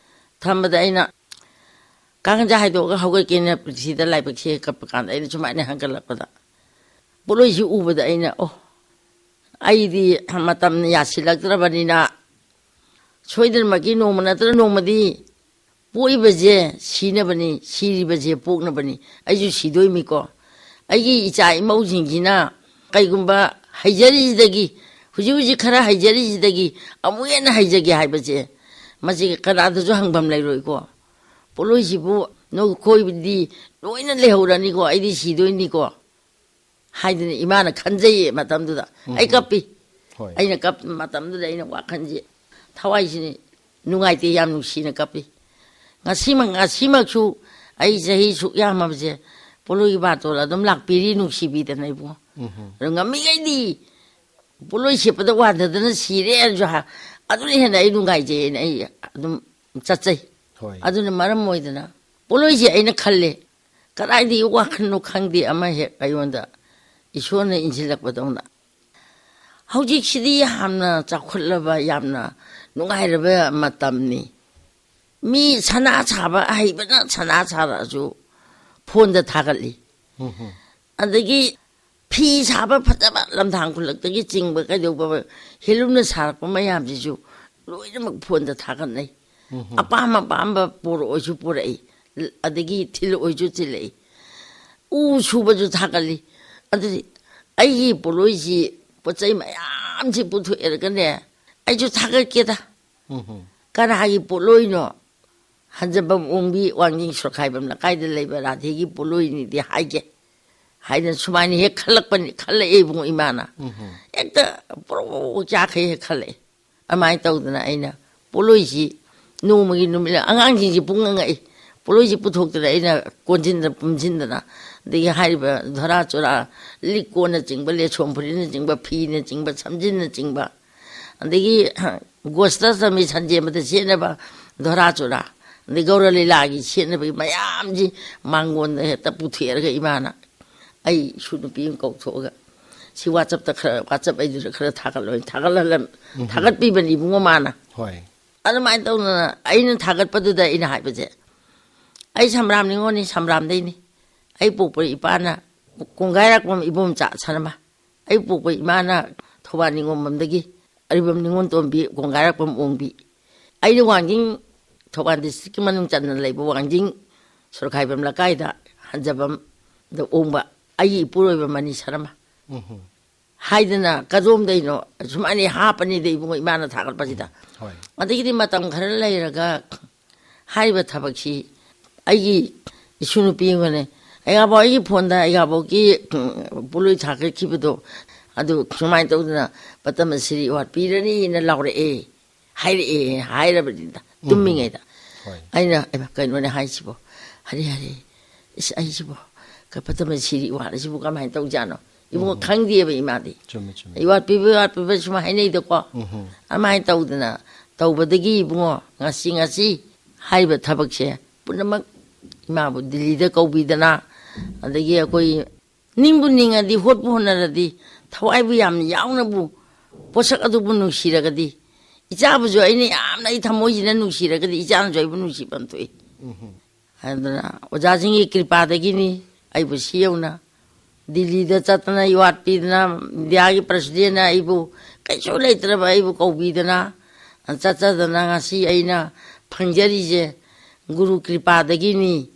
ꯊꯝꯕꯗ ꯑꯩꯅ ꯀꯥꯡꯒꯟꯁꯦ ꯍꯥꯏꯗꯣꯛꯑꯒ ꯍꯧꯒꯠꯀꯦꯅ ꯁꯤꯗ ꯂꯥꯏꯕꯛꯁꯦ ꯀꯞꯄ ꯀꯥꯟꯗ ꯑꯩꯅ ꯁꯨꯃꯥꯏꯅ ꯍꯟꯒꯠꯂꯛꯄꯗ, ꯄꯣꯠꯂꯣꯏꯁꯤ ꯎꯕꯗ ꯑꯩꯅ, "ꯑꯣ, ꯑꯩꯗꯤ ꯃꯇꯝ ꯌꯥꯁꯤꯜꯂꯛꯇ꯭ꯔꯕꯅꯤꯅ ꯁꯣꯏꯗꯅꯃꯛꯀꯤ ꯅꯣꯡꯃ ꯅꯠꯇ꯭ꯔ ꯅꯣꯡꯃꯗꯤ ꯄꯣꯛꯏꯕꯁꯦ ꯁꯤꯅꯕꯅꯤ, ꯁꯤꯔꯤꯕꯁꯦ ꯄꯣꯛꯅꯕꯅꯤ, ꯑꯩꯁꯨ ꯁꯤꯗꯣꯏꯃꯤꯀꯣ꯫ ꯑꯩꯒꯤ ꯏꯆꯥ ꯏꯃꯧꯁꯤꯡꯁꯤꯅ ꯀꯩꯒꯨꯝꯕ ꯍꯩꯖꯔꯤꯁꯤꯗꯒꯤ, ꯍꯧꯖꯤꯛ ꯍꯧꯖꯤꯛ ꯈꯔ ꯍꯩꯖꯔꯤꯁꯤꯗꯒꯤ ꯑꯃꯨꯛ ꯍꯦꯟꯅ ꯍꯩꯖꯒꯦ ꯍꯥꯏꯕꯁꯦ, ꯃꯁꯤ ꯀꯅꯥꯗꯁꯨ ꯍꯪꯐꯝ ꯂꯩꯔꯣꯏꯀꯣ꯫ ꯄꯣꯠꯂꯣꯏꯁꯤꯕꯨ ꯅꯈꯣꯏꯗꯤ ꯂꯣꯏꯅ ꯂꯩꯍꯧꯔꯅꯤꯀꯣ, ꯑꯩꯗꯤ ꯁꯤꯗꯣꯏꯅꯤꯀꯣ" ꯍꯥꯏꯗꯅ ꯏꯃꯥꯅ ꯈꯟꯖꯩꯌꯦ ꯃꯇꯝꯗꯨꯗ꯫ ꯑꯩ ꯀꯞꯄꯤ꯫ ꯍꯣꯏ꯫ ꯑꯩꯅ ꯀꯞ ꯃꯇꯝꯗꯨꯗ ꯑꯩꯅ ꯋꯥꯈꯜꯁꯦ, ꯊꯋꯥꯏꯁꯤꯅ ꯅꯨꯡꯉꯥꯏꯇꯦ, ꯌꯥꯝ ꯅꯨꯡꯁꯤꯅ ꯀꯞꯄꯤ꯫ ꯉꯁꯤꯃꯛ, ꯉꯁꯤꯃꯛꯁꯨ ꯑꯩ ꯆꯍꯤ ꯁꯨꯛ ꯌꯥꯝꯃꯕꯁꯦ ꯄꯣꯠꯂꯣꯏꯒꯤ ꯕꯥꯇꯣꯟ ꯑꯗꯨꯝ ꯂꯥꯛꯄꯤꯔꯤ, ꯅꯨꯡꯁꯤꯕꯤꯗꯅ ꯏꯕꯨꯡꯉꯣ꯫ ꯑꯗꯣ ꯉꯝꯃꯤꯉꯩꯗꯤ ꯄꯣꯠꯂꯣꯏ ꯁꯦꯠꯄꯗ ꯋꯥꯟꯊꯗꯅ ꯁꯤꯔꯦ ꯍꯥꯏꯔꯁꯨ ꯍꯥ-, ꯑꯗꯨꯅ ꯍꯦꯟꯅ ꯑꯩ ꯅꯨꯡꯉꯥꯏꯖꯩꯅ ꯑꯩ ꯑꯗꯨꯝ ꯆꯠꯆꯩ꯫ ꯍꯣꯏ꯫ ꯑꯗꯨꯅ ꯃꯔꯝ ꯑꯣꯏꯗꯅ ꯄꯣꯠꯂꯣꯏꯁꯦ ꯑꯩꯅ ꯈꯜꯂꯦ, ꯀꯗꯥꯏꯗꯒꯤ ꯋꯥꯈꯜꯅꯣ ꯈꯪꯗꯦ, ꯑꯃ ꯍꯦꯛ ꯑꯩꯉꯣꯟꯗ ꯏꯁꯣꯔꯅ ꯏꯟꯁꯤꯜꯂꯛꯄꯗꯧꯅ꯫ ꯍꯧꯖꯤꯛꯁꯤꯗꯤ ꯌꯥꯝꯅ ꯆꯥꯎꯈꯠꯂꯕ, ꯌꯥꯝꯅ ꯅꯨꯡꯉꯥꯏꯔꯕ ꯃꯇꯝꯅꯤ꯫ ꯃꯤ ꯁꯅꯥ ꯁꯥꯕ ꯑꯍꯩꯕꯅ ꯁꯅꯥ ꯁꯥꯔꯛꯑꯁꯨ ꯐꯣꯟꯗ ꯊꯥꯒꯠꯂꯤ꯫ ꯎꯝ ꯍꯝ꯫ ꯑꯗꯒꯤ ꯐꯤ ꯁꯥꯕ ꯐꯖꯕ ꯂꯝꯊꯥꯡ ꯈꯨꯜꯂꯛꯇꯒꯤ ꯆꯤꯡꯕ ꯀꯩꯗꯧꯕ ꯍꯦꯂꯨꯝꯅ ꯁꯥꯔꯛꯄ ꯃꯌꯥꯝꯁꯤꯁꯨ ꯂꯣꯏꯅꯃꯛ ꯐꯣꯟꯗ ꯊꯥꯒꯠꯅꯩ꯫ ꯎꯝ ꯍꯝ꯫ ꯑꯄꯥꯝ ꯑꯄꯥꯝꯕ ꯄꯨꯔꯛꯑꯣꯁꯨ ꯄꯨꯔꯛꯏ, ꯑꯗꯒꯤ ꯊꯤꯜꯂꯛꯑꯣꯁꯨ ꯊꯤꯜꯂꯛꯏ꯫ ꯎ ꯁꯨꯕꯁꯨ ꯊꯥꯒꯠꯂꯤ꯫ ꯑꯗꯨꯗꯤ ꯑꯩꯒꯤ ꯄꯣꯠꯂꯣꯏꯁꯤ, ꯄꯣꯠ ꯆꯩ ꯃꯌꯥꯝꯁꯤ ꯄꯨꯊꯣꯛꯑꯦꯔꯒꯅꯦ, ꯑꯩꯁꯨ ꯊꯥꯒꯠꯀꯦꯗ꯫ ꯎꯝ ꯍꯝ꯫ ꯀꯅꯥꯒꯤ ꯄꯣꯠꯂꯣꯏꯅꯣ? ꯍꯟꯖꯕꯝ ꯑꯣꯡꯕꯤ ꯋꯥꯡꯖꯤꯡ ꯁꯣꯔꯈꯥꯏꯕꯝ ꯂꯩꯀꯥꯏꯗ ꯂꯩꯕ ꯔꯥꯙꯦꯒꯤ ꯄꯣꯠꯂꯣꯏꯅꯤꯗꯤ ꯍꯥꯏꯒꯦ ꯍꯥꯏꯗꯅ ꯁꯨꯃꯥꯏꯅ ꯍꯦꯛ ꯈꯜꯂꯛꯄꯅꯤ, ꯈꯜꯂꯛꯑꯦ ꯏꯕꯨꯡꯉꯣ ꯏꯃꯥꯅ꯫ ꯎꯝ ꯍꯝ꯫ ꯍꯦꯛꯇ ꯄ꯭ꯔꯣ ꯆꯥꯈꯩ ꯍꯦꯛ ꯈꯜꯂꯛꯑꯦ꯫ ꯑꯗꯨꯃꯥꯏꯅ ꯇꯧꯗꯅ ꯑꯩꯅ ꯄꯣꯠꯂꯣꯏꯁꯤ ꯅꯣꯡꯃꯒꯤ ꯅꯨꯃꯤꯠ ꯑꯉꯥꯡꯁꯤꯡꯁꯤ ꯄꯨꯡꯉꯛ ꯉꯛꯏ꯫ ꯄꯣꯠꯂꯣꯏꯁꯤ ꯄꯨꯊꯣꯛꯇꯅ ꯑꯩꯅ ꯀꯣꯟꯁꯤꯟꯗꯅ ꯄꯨꯟꯁꯤꯟꯗꯅ, ꯑꯗꯒꯤ ꯍꯥꯏꯔꯤꯕ ꯙꯣꯔꯥ ꯆꯣꯔꯥ, ꯂꯤꯛꯀꯣꯟꯅꯆꯤꯡꯕ, ꯂꯦꯁꯣꯝ ꯐꯨꯔꯤꯠꯅꯆꯤꯡꯕ, ꯐꯤꯅꯆꯤꯡꯕ, ꯁꯝꯖꯤꯟꯅꯆꯤꯡꯕ, ꯑꯗꯒꯤ ꯒꯣꯁꯇ ꯆꯃꯤ ꯁꯟꯖꯦꯟꯕꯗ ꯁꯦꯠꯅꯕ ꯙꯣꯔꯥ ꯆꯣꯔꯥ, ꯑꯗꯩ ꯒꯧꯔ ꯂꯤꯂꯥꯒꯤ ꯁꯦꯠꯅꯕꯒꯤ ꯃꯌꯥꯝꯁꯤ ꯃꯥꯡꯒꯣꯟꯗ ꯍꯦꯛꯇ ꯄꯨꯊꯦꯛꯑꯒ ꯏꯃꯥꯅ ꯑꯩ ꯏꯁꯨ ꯅꯨꯄꯤ ꯑꯃ ꯀꯧꯊꯣꯛꯑꯒ, "ꯁꯤ WhatsApp-ꯇ ꯈꯔ, WhatsApp ꯑꯩꯗꯨꯗ ꯈꯔ ꯊꯥꯒꯠꯂꯣ" ꯍꯥꯏꯅ ꯊꯥꯒꯠꯍꯜꯂꯝ-, ꯊꯥꯒꯠꯄꯤꯕꯅꯤ ꯏꯕꯨꯡꯉꯣ ꯃꯥꯅ꯫ ꯍꯣꯏ꯫ ꯑꯗꯨꯃꯥꯏꯅ ꯇꯧꯗꯅ ꯑꯩꯅ ꯊꯥꯒꯠꯄꯗꯨꯗ ꯑꯩꯅ ꯍꯥꯏꯕꯁꯦ, "ꯑꯩ ꯁꯝꯕ꯭ꯔꯥꯝ ꯅꯤꯉꯣꯜꯅꯤ, ꯁꯝꯕ꯭ꯔꯥꯝꯗꯩꯅꯤ꯫ ꯑꯩ ꯄꯣꯛꯄ ꯏꯄꯥꯅ ꯀꯣꯡꯒꯥꯏꯔꯥꯛꯄꯝ ꯏꯕꯣꯝꯆꯥ ꯁꯅꯃ, ꯑꯩ ꯄꯣꯛꯄ ꯏꯃꯥꯅ ꯊꯧꯕꯥꯜ ꯅꯤꯉꯣꯝꯕꯝꯗꯒꯤ ꯑꯔꯤꯕꯝ ꯅꯤꯉꯣꯜ ꯇꯣꯝꯕꯤ, ꯀꯣꯡꯒꯥꯏꯔꯥꯛꯄꯝ ꯑꯣꯡꯕꯤ꯫ ꯑꯩꯅ ꯋꯥꯡꯖꯤꯡ, ꯊꯧꯕꯥꯜ district-ꯀꯤ ꯃꯅꯨꯡ ꯆꯟꯅ ꯂꯩꯕ ꯋꯥꯡꯖꯤꯡ ꯁꯣꯔꯈꯥꯏꯕꯝ ꯂꯩꯀꯥꯏꯗ ꯍꯟꯖꯕꯝꯗ ꯑꯣꯡꯕ ꯑꯩꯒꯤ ꯏꯄꯨꯔꯣꯏꯕ ꯃꯅꯤ ꯁꯔꯃ" ꯎꯝ ꯍꯝ꯫ ꯍꯥꯏꯗꯅ ꯀꯗꯣꯝꯗꯩꯅꯣ ꯁꯨꯃꯥꯏꯅ ꯍꯥꯞꯄꯅꯤꯗ ꯏꯕꯨꯡꯉꯣ ꯏꯃꯥꯅ ꯊꯥꯒꯠꯄꯁꯤꯗ꯫ ꯍꯣꯏ꯫ ꯑꯗꯒꯤꯗꯤ ꯃꯇꯝ ꯈꯔ ꯂꯩꯔꯒ ꯍꯥꯏꯔꯤꯕ ꯊꯕꯛꯁꯤ ꯑꯩꯒꯤ ꯏꯁꯨ ꯅꯨꯄꯤ ꯑꯃꯅꯦ, "ꯑꯩꯒꯥꯕꯥꯎ ꯑꯩꯒꯤ ꯐꯣꯟꯗ ꯑꯩꯒꯥꯕꯥꯎꯒꯤ, ꯎꯝ, ꯄꯣꯠꯂꯣꯏ ꯊꯥꯒꯠꯈꯤꯕꯗꯣ ꯑꯗꯨ ꯁꯨꯃꯥꯏꯅ ꯇꯧꯗꯅ ꯄꯇꯃ ꯁꯤꯔꯤ ꯑꯦꯋꯥꯔꯗ ꯄꯤꯔꯅꯤꯅ ꯂꯥꯎꯔꯛꯑꯦ", ꯍꯥꯏꯔꯛꯑꯦ ꯍꯥꯏꯔꯕꯅꯤꯗ ꯇꯨꯝꯃꯤꯉꯩꯗ꯫ ꯍꯣꯏ꯫ ꯑꯩꯅ, "ꯑꯩꯃ, ꯀꯩꯅꯣꯅꯦ ꯍꯥꯏꯁꯤꯕꯣ? ꯍꯔꯦ, ꯍꯔꯦ, ꯏꯁ, ꯑꯩꯁꯤꯕꯣ ꯀ-, ꯄꯇꯃ ꯁꯤꯔꯤ ꯑꯦꯋꯥꯔꯗ ꯑꯁꯤꯕꯨ ꯀꯃꯥꯏꯅ ꯇꯧꯖꯥꯠꯅꯣ?" ꯏꯕꯨꯡꯉꯣ ꯈꯪꯗꯦꯕ ꯏꯃꯥꯗꯤ꯫ ꯆꯨꯝꯃꯦ, ꯆꯨꯝꯃꯦ꯫ ꯑꯦꯋꯥꯔꯗ ꯄꯤꯕ, ꯑꯦꯋꯥꯔꯗ ꯄꯤꯕ ꯁꯨꯝ ꯍꯥꯏꯅꯩꯗꯀꯣ꯫ ꯎꯝ ꯍꯝ꯫ ꯑꯗꯨꯃꯥꯏꯅ ꯇꯧꯗꯅ ꯇꯧꯕꯗꯒꯤ ꯏꯕꯨꯡꯉꯣ, ꯉꯁꯤ, ꯉꯁꯤ ꯍꯥꯏꯔꯤꯕ ꯊꯕꯛꯁꯦ ꯄꯨꯝꯅꯃꯛ ꯏꯃꯥꯕꯨ ꯗꯤꯜꯂꯤꯗ ꯀꯧꯕꯤꯗꯅ, ꯑꯗꯒꯤ ꯑꯩꯈꯣꯏ ꯅꯤꯡꯕꯨ ꯅꯤꯡꯉꯗꯤ, ꯍꯣꯠꯄꯨ ꯍꯣꯠꯅꯔꯗꯤ, ꯊꯋꯥꯏꯕꯨ ꯌꯥꯝꯅ ꯌꯥꯎꯅꯕꯨ, ꯄꯣꯠꯁꯛ ꯑꯗꯨꯕꯨ ꯅꯨꯡꯁꯤꯔꯒꯗꯤ, ꯏꯆꯥꯕꯨꯁꯨ ꯑꯩꯅ ꯌꯥꯝꯅ ꯑꯩ ꯊꯃꯣꯏꯁꯤꯅ ꯅꯨꯡꯁꯤꯔꯒꯗꯤ, ꯏꯆꯥꯅꯁꯨ ꯑꯩꯕꯨ ꯅꯨꯡꯁꯤꯕ ꯑꯃ ꯊꯣꯛꯏ꯫ ꯑꯗꯨꯅ ꯑꯣꯖꯥꯁꯤꯡꯒꯤ ꯀ꯭ꯔꯤꯄꯥꯗꯒꯤꯅꯤ ꯑꯩꯕꯨ ꯁꯤ ꯌꯧꯅ ꯗꯤꯜꯂꯤꯗ ꯆꯠꯇꯅ, ꯑꯦꯋꯥꯔꯗ ꯄꯤꯗꯅ, ꯏꯟꯗꯤꯌꯥꯒꯤ ꯄ꯭ꯔꯁꯤꯗꯦꯟꯅ ꯑꯩꯕꯨ ꯀꯩꯁꯨ ꯂꯩꯇ꯭ꯔꯕ ꯑꯩꯕꯨ ꯀꯧꯕꯤꯗꯅ ꯆꯠꯆꯗꯅ ꯉꯁꯤ ꯑꯩꯅ ꯐꯪꯖꯔꯤꯁꯦ ꯒꯨꯔꯨ ꯀ꯭ꯔꯤꯄꯥꯗꯒꯤꯅꯤ꯫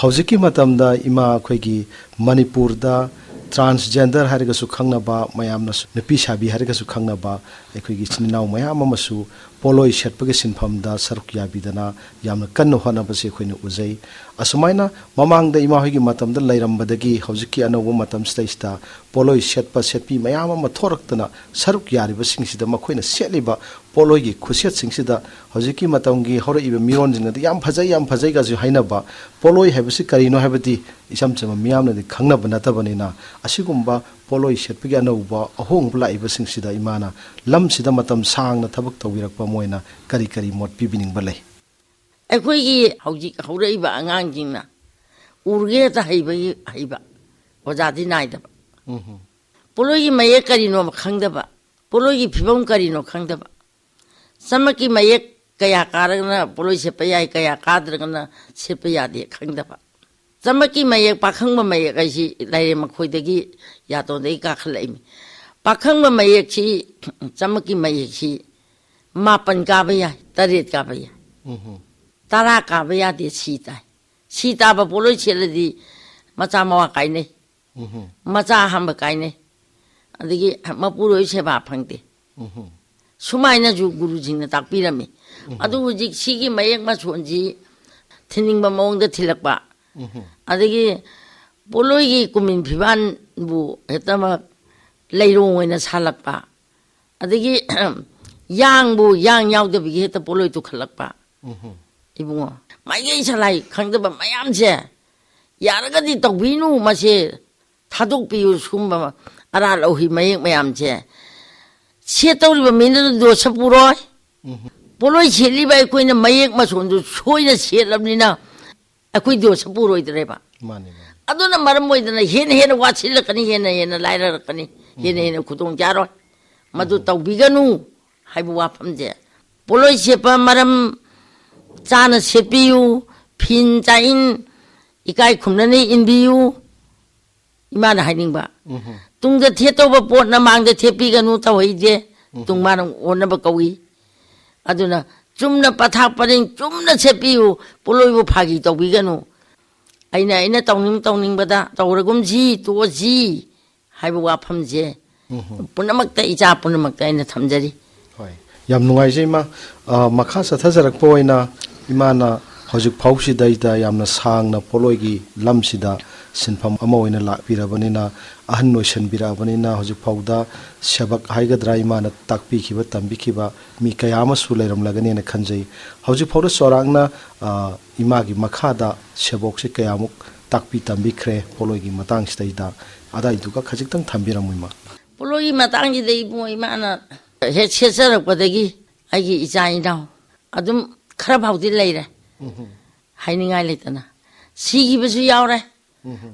ꯍꯧꯖꯤꯛꯀꯤ ꯃꯇꯝꯗ ꯏꯃꯥ ꯑꯩꯈꯣꯏꯒꯤ ꯃꯅꯤꯄꯨꯔꯗ transgender ꯍꯥꯏꯔꯒꯁꯨ ꯈꯪꯅꯕ, ꯃꯌꯥꯝꯅꯁꯨ ꯅꯨꯄꯤ ꯁꯥꯕꯤ ꯍꯥꯏꯔꯒꯁꯨ ꯈꯪꯅꯕ ꯑꯩꯈꯣꯏꯒꯤ ꯏꯆꯤꯟ ꯏꯅꯥꯎ ꯃꯌꯥꯝ ꯑꯃꯁꯨ ꯄꯣꯠꯂꯣꯏ ꯁꯦꯠꯄꯒꯤ ꯁꯤꯟꯐꯝꯗ ꯁꯔꯨꯛ ꯌꯥꯕꯤꯗꯅ ꯌꯥꯝꯅ ꯀꯟꯅ ꯍꯣꯠꯅꯕꯁꯦ ꯑꯩꯈꯣꯏꯅ ꯎꯖꯩ꯫ ꯑꯁꯨꯃꯥꯏꯅ ꯃꯃꯥꯡꯗ ꯏꯃꯥ ꯍꯣꯏꯒꯤ ꯃꯇꯝꯗ ꯂꯩꯔꯝꯕꯗꯒꯤ ꯍꯧꯖꯤꯛꯀꯤ ꯑꯅꯧꯕ ꯃꯇꯝꯁꯤꯗꯩꯁꯤꯗ ꯄꯣꯠꯂꯣꯏ ꯁꯦꯠꯄ ꯁꯦꯠꯄꯤ ꯃꯌꯥꯝ ꯑꯃ ꯊꯣꯔꯛꯇꯅ ꯁꯔꯨꯛ ꯌꯥꯔꯤꯕꯁꯤꯡꯁꯤꯗ ꯃꯈꯣꯏꯅ ꯁꯦꯠꯂꯤꯕ ꯄꯣꯠꯂꯣꯏꯒꯤ ꯈꯨꯠꯁꯦꯠꯁꯤꯡꯁꯤꯗ ꯍꯧꯖꯤꯛꯀꯤ ꯃꯇꯝꯒꯤ ꯍꯧꯔꯛꯏꯕ ꯃꯤꯔꯣꯟꯁꯤꯡꯅꯗꯤ ꯌꯥꯝ ꯐꯖꯩ, ꯌꯥꯝ ꯐꯖꯩꯒꯁꯨ ꯍꯥꯏꯅꯕ꯫ ꯄꯣꯠꯂꯣꯏ ꯍꯥꯏꯕꯁꯤ ꯀꯔꯤꯅꯣ ꯍꯥꯏꯕꯗꯤ ꯏꯆꯝ ꯆꯝꯕ ꯃꯤꯌꯥꯝꯅꯗꯤ ꯈꯪꯅꯕ ꯅꯠꯇꯕꯅꯤꯅ, ꯑꯁꯤꯒꯨꯝꯕ ꯄꯣꯠꯂꯣꯏ ꯁꯦꯠꯄꯒꯤ ꯑꯅꯧꯕ ꯑꯍꯣꯡꯕ ꯂꯥꯛꯏꯕꯁꯤꯡꯁꯤꯗ ꯏꯃꯥꯅ ꯂꯝꯁꯤꯗ ꯃꯇꯝ ꯁꯥꯡꯅ ꯊꯕꯛ ꯇꯧꯕꯤꯔꯛꯄ ꯑꯃ ꯑꯣꯏꯅ ꯀꯔꯤ ꯀꯔꯤ ꯃꯣꯠ ꯄꯤꯕꯤꯅꯤꯡꯕ ꯂꯩ? ꯑꯩꯈꯣꯏꯒꯤ ꯍꯧꯖꯤꯛ ꯍꯧꯔꯛꯏꯕ ꯑꯉꯥꯡꯁꯤꯡꯅ ꯎꯔꯒꯦ ꯍꯦꯛꯇ ꯍꯩꯕꯒꯤ ꯍꯩꯕ, ꯑꯣꯖꯥꯗꯤ ꯅꯥꯏꯗꯕ꯫ ꯄꯣꯠꯂꯣꯏꯒꯤ ꯃꯌꯦꯛ ꯀꯔꯤꯅꯣ ꯈꯪꯗꯕ, ꯄꯣꯠꯂꯣꯏꯒꯤ ꯐꯤꯕꯝ ꯀꯔꯤꯅꯣ ꯈꯪꯗꯕ꯫ ꯆꯃꯛꯀꯤ ꯃꯌꯦꯛ ꯀꯌꯥ ꯀꯥꯔꯒꯅ ꯄꯣꯠꯂꯣꯏ ꯁꯦꯠꯄ ꯌꯥꯏ, ꯀꯌꯥ ꯀꯥꯗ꯭ꯔꯒꯅ ꯁꯦꯠꯄ ꯌꯥꯗꯦ ꯈꯪꯗꯕ꯫ ꯆꯃꯛꯀꯤ ꯃꯌꯦꯛ, ꯄꯥꯈꯪꯕ ꯃꯌꯦꯛ ꯍꯥꯏꯁꯤ ꯂꯩꯔꯦ, ꯃꯈꯣꯏꯗꯒꯤ ꯌꯥꯇꯣꯟꯗꯒꯤ ꯀꯥꯈꯠꯂꯛꯏꯃꯤ꯫ ꯄꯥꯈꯪꯕ ꯃꯌꯦꯛꯁꯤ, ꯆꯃꯛꯀꯤ ꯃꯌꯦꯛꯁꯤ ꯃꯥꯄꯟ ꯀꯥꯕ ꯌꯥꯏ, ꯇꯔꯦꯠ ꯀꯥꯕ ꯌꯥꯏ, ꯇꯔꯥ ꯀꯥꯕ ꯌꯥꯗꯦ, ꯁꯤ ꯇꯥꯏ꯫ ꯁꯤ ꯇꯥꯕ ꯄꯣꯠꯂꯣꯏ ꯁꯦꯠꯂꯗꯤ ꯃꯆꯥ ꯃꯋꯥ ꯀꯥꯏꯅꯩ, ꯃꯆꯥ ꯑꯍꯥꯟꯕ ꯀꯥꯏꯅꯩ, ꯑꯗꯒꯤ ꯃꯄꯨꯔꯣꯏ ꯁꯦꯕꯥ ꯐꯪꯗꯦ꯫ ꯁꯨꯃꯥꯏꯅꯁꯨ ꯒꯨꯔꯨꯁꯤꯡꯅ ꯇꯥꯛꯄꯤꯔꯝꯃꯤ꯫ ꯑꯗꯨ ꯍꯧꯖꯤꯛ ꯁꯤꯒꯤ ꯃꯌꯦꯛ ꯃꯁꯣꯟꯁꯤ ꯊꯤꯟꯅꯤꯡꯕ ꯃꯑꯣꯡꯗ ꯊꯤꯜꯂꯛꯄ, ꯑꯗꯒꯤ ꯄꯣꯠꯂꯣꯏꯒꯤ ꯀꯨꯃꯤꯟ ꯐꯤꯕꯥꯟꯕꯨ ꯍꯦꯛꯇꯃꯛ ꯂꯩꯔꯣꯡ ꯑꯣꯏꯅ ꯁꯥꯜꯂꯛꯄ, ꯑꯗꯒꯤ ꯌꯥꯡꯕꯨ ꯌꯥꯡ ꯌꯥꯎꯗꯕꯤꯒꯤ ꯍꯦꯛꯇ ꯄꯣꯠꯂꯣꯏ ꯇꯨꯈꯠꯂꯛꯄ꯫ ꯏꯕꯨꯡꯉꯣ, ꯃꯥꯏꯀꯩ ꯁꯂꯥꯏ ꯈꯪꯗꯕ ꯃꯌꯥꯝꯁꯦ ꯌꯥꯔꯒꯗꯤ ꯇꯧꯕꯤꯅꯨ, ꯃꯁꯦ ꯊꯥꯗꯣꯛꯄꯤꯌꯨ꯫ ꯁꯨꯝꯕ ꯑꯔꯥ ꯂꯧꯍꯤ ꯃꯌꯦꯛ ꯃꯌꯥꯝꯁꯦ ꯁꯦꯠꯇꯧꯔꯤꯕ ꯃꯤꯅ ꯗꯣꯁ ꯄꯨꯔꯣꯏ, ꯄꯣꯠꯂꯣꯏ ꯁꯦꯠꯂꯤꯕ ꯑꯩꯈꯣꯏꯅ ꯃꯌꯦꯛ ꯃꯁꯣꯟꯗꯨ ꯁꯣꯏꯅ ꯁꯦꯠꯂꯕꯅꯤꯅ ꯑꯩꯈꯣꯏ ꯗꯣꯁ ꯄꯨꯔꯣꯏꯗ꯭ꯔꯦꯕ꯫ ꯃꯥꯅꯤ ꯃꯥꯅꯤ꯫ ꯑꯗꯨꯅ ꯃꯔꯝ ꯑꯣꯏꯗꯅ ꯍꯦꯟꯅ ꯍꯦꯟꯅ ꯋꯥꯠꯁꯤꯜꯂꯛꯀꯅꯤ, ꯍꯦꯟꯅ ꯍꯦꯟꯅ ꯂꯥꯏꯔꯔꯛꯀꯅꯤ, ꯍꯦꯟꯅ ꯍꯦꯟꯅ ꯈꯨꯗꯣꯡ ꯆꯥꯔꯣꯏ꯫ ꯃꯗꯨ ꯇꯧꯕꯤꯒꯅꯨ ꯍꯥꯏꯕ ꯋꯥꯐꯝꯁꯦ꯫ ꯄꯣꯠꯂꯣꯏ ꯁꯦꯠꯄ ꯃꯔꯝ ꯆꯥꯅ ꯁꯦꯠꯄꯤꯌꯨ, ꯐꯤꯟ ꯆꯥꯛꯏꯟ ꯏꯀꯥꯏ ꯈꯨꯝꯅꯅ ꯏꯟꯕꯤꯌꯨ꯫ ꯏꯃꯥꯅ ꯍꯥꯏꯅꯤꯡꯕ, ꯇꯨꯡꯗ ꯊꯦꯠꯇꯧꯕ ꯄꯣꯠꯅ ꯃꯥꯡꯗ ꯊꯦꯠꯄꯤꯒꯅꯨ ꯇꯧꯍꯩꯗꯦ꯫ ꯇꯨꯡ ꯃꯥꯅ ꯑꯣꯟꯅꯕ ꯀꯧꯏ꯫ ꯑꯗꯨꯅ ꯆꯨꯝꯅ ꯄꯊꯥꯞ ꯄꯔꯦꯡ ꯆꯨꯝꯅ ꯁꯦꯠꯄꯤꯌꯨ꯫ ꯄꯣꯠꯂꯣꯏꯕꯨ ꯐꯥꯒꯤ ꯇꯧꯕꯤꯒꯅꯨ꯫ ꯑꯩꯅ ꯑꯩꯅ ꯇꯧꯅꯤꯡ ꯇꯧꯅꯤꯡꯕꯗ ꯇꯧꯔꯒꯨꯝꯁꯤ, ꯇꯣꯛꯑꯁꯤ ꯍꯥꯏꯕ ꯋꯥꯐꯝꯁꯦ ꯄꯨꯝꯅꯃꯛꯇ, ꯏꯆꯥ ꯄꯨꯝꯅꯃꯛꯇ ꯑꯩꯅ ꯊꯝꯖꯔꯤ꯫ ꯍꯣꯏ, ꯌꯥꯝ ꯅꯨꯡꯉꯥꯏꯖꯩ ꯏꯃꯥ꯫ ꯑ, ꯃꯈꯥ ꯆꯠꯊꯖꯔꯛꯄ ꯑꯣꯏꯅ ꯏꯃꯥꯅ ꯍꯧꯖꯤꯛ ꯐꯥꯎꯁꯤꯗꯩꯗ ꯌꯥꯝꯅ ꯁꯥꯡꯅ ꯄꯣꯠꯂꯣꯏꯒꯤ ꯂꯝꯁꯤꯗ ꯁꯤꯟꯐꯝ ꯑꯃ ꯑꯣꯏꯅ ꯂꯥꯛꯄꯤꯔꯕꯅꯤꯅ, ꯑꯍꯟ ꯑꯣꯏꯁꯟꯕꯤꯔꯛꯑꯕꯅꯤꯅ, ꯍꯧꯖꯤꯛ ꯐꯥꯎꯗ ꯁꯦꯕꯛ ꯍꯥꯏꯒꯗ꯭ꯔꯥ, ꯏꯃꯥꯅ ꯇꯥꯛꯄꯤꯈꯤꯕ ꯇꯝꯕꯤꯈꯤꯕ ꯃꯤ ꯀꯌꯥ ꯑꯃꯁꯨ ꯂꯩꯔꯝꯂꯒꯅꯦꯅ ꯈꯟꯖꯩ꯫ ꯍꯧꯖꯤꯛ ꯐꯥꯎꯗ ꯆꯥꯎꯔꯥꯛꯅ, ꯑ, ꯏꯃꯥꯒꯤ ꯃꯈꯥꯗ ꯁꯦꯕꯣꯛꯁꯦ ꯀꯌꯥꯃꯨꯛ ꯇꯥꯛꯄꯤ ꯇꯝꯕꯤꯈ꯭ꯔꯦ ꯄꯣꯠꯂꯣꯏꯒꯤ ꯃꯇꯥꯡꯁꯤꯗꯩꯗ? ꯑꯗꯥꯏꯗꯨꯒ ꯈꯖꯤꯛꯇꯪ ꯊꯝꯕꯤꯔꯝꯃꯨ ꯏꯃꯥ꯫ ꯄꯣꯠꯂꯣꯏꯒꯤ ꯃꯇꯥꯡꯁꯤꯗ ꯏꯕꯨꯡꯉꯣ, ꯏꯃꯥꯅ ꯍꯦꯛ ꯁꯦꯠꯆꯔꯛꯄꯗꯒꯤ ꯑꯩꯒꯤ ꯏꯆꯥ ꯏꯅꯥꯎ ꯑꯗꯨꯝ ꯈꯔ ꯐꯥꯎꯗꯤ ꯂꯩꯔꯦ꯫ ꯍꯥꯏꯅꯤꯡꯉꯥꯏ ꯂꯩꯇꯅ ꯁꯤꯈꯤꯕꯁꯨ ꯌꯥꯎꯔꯦ꯫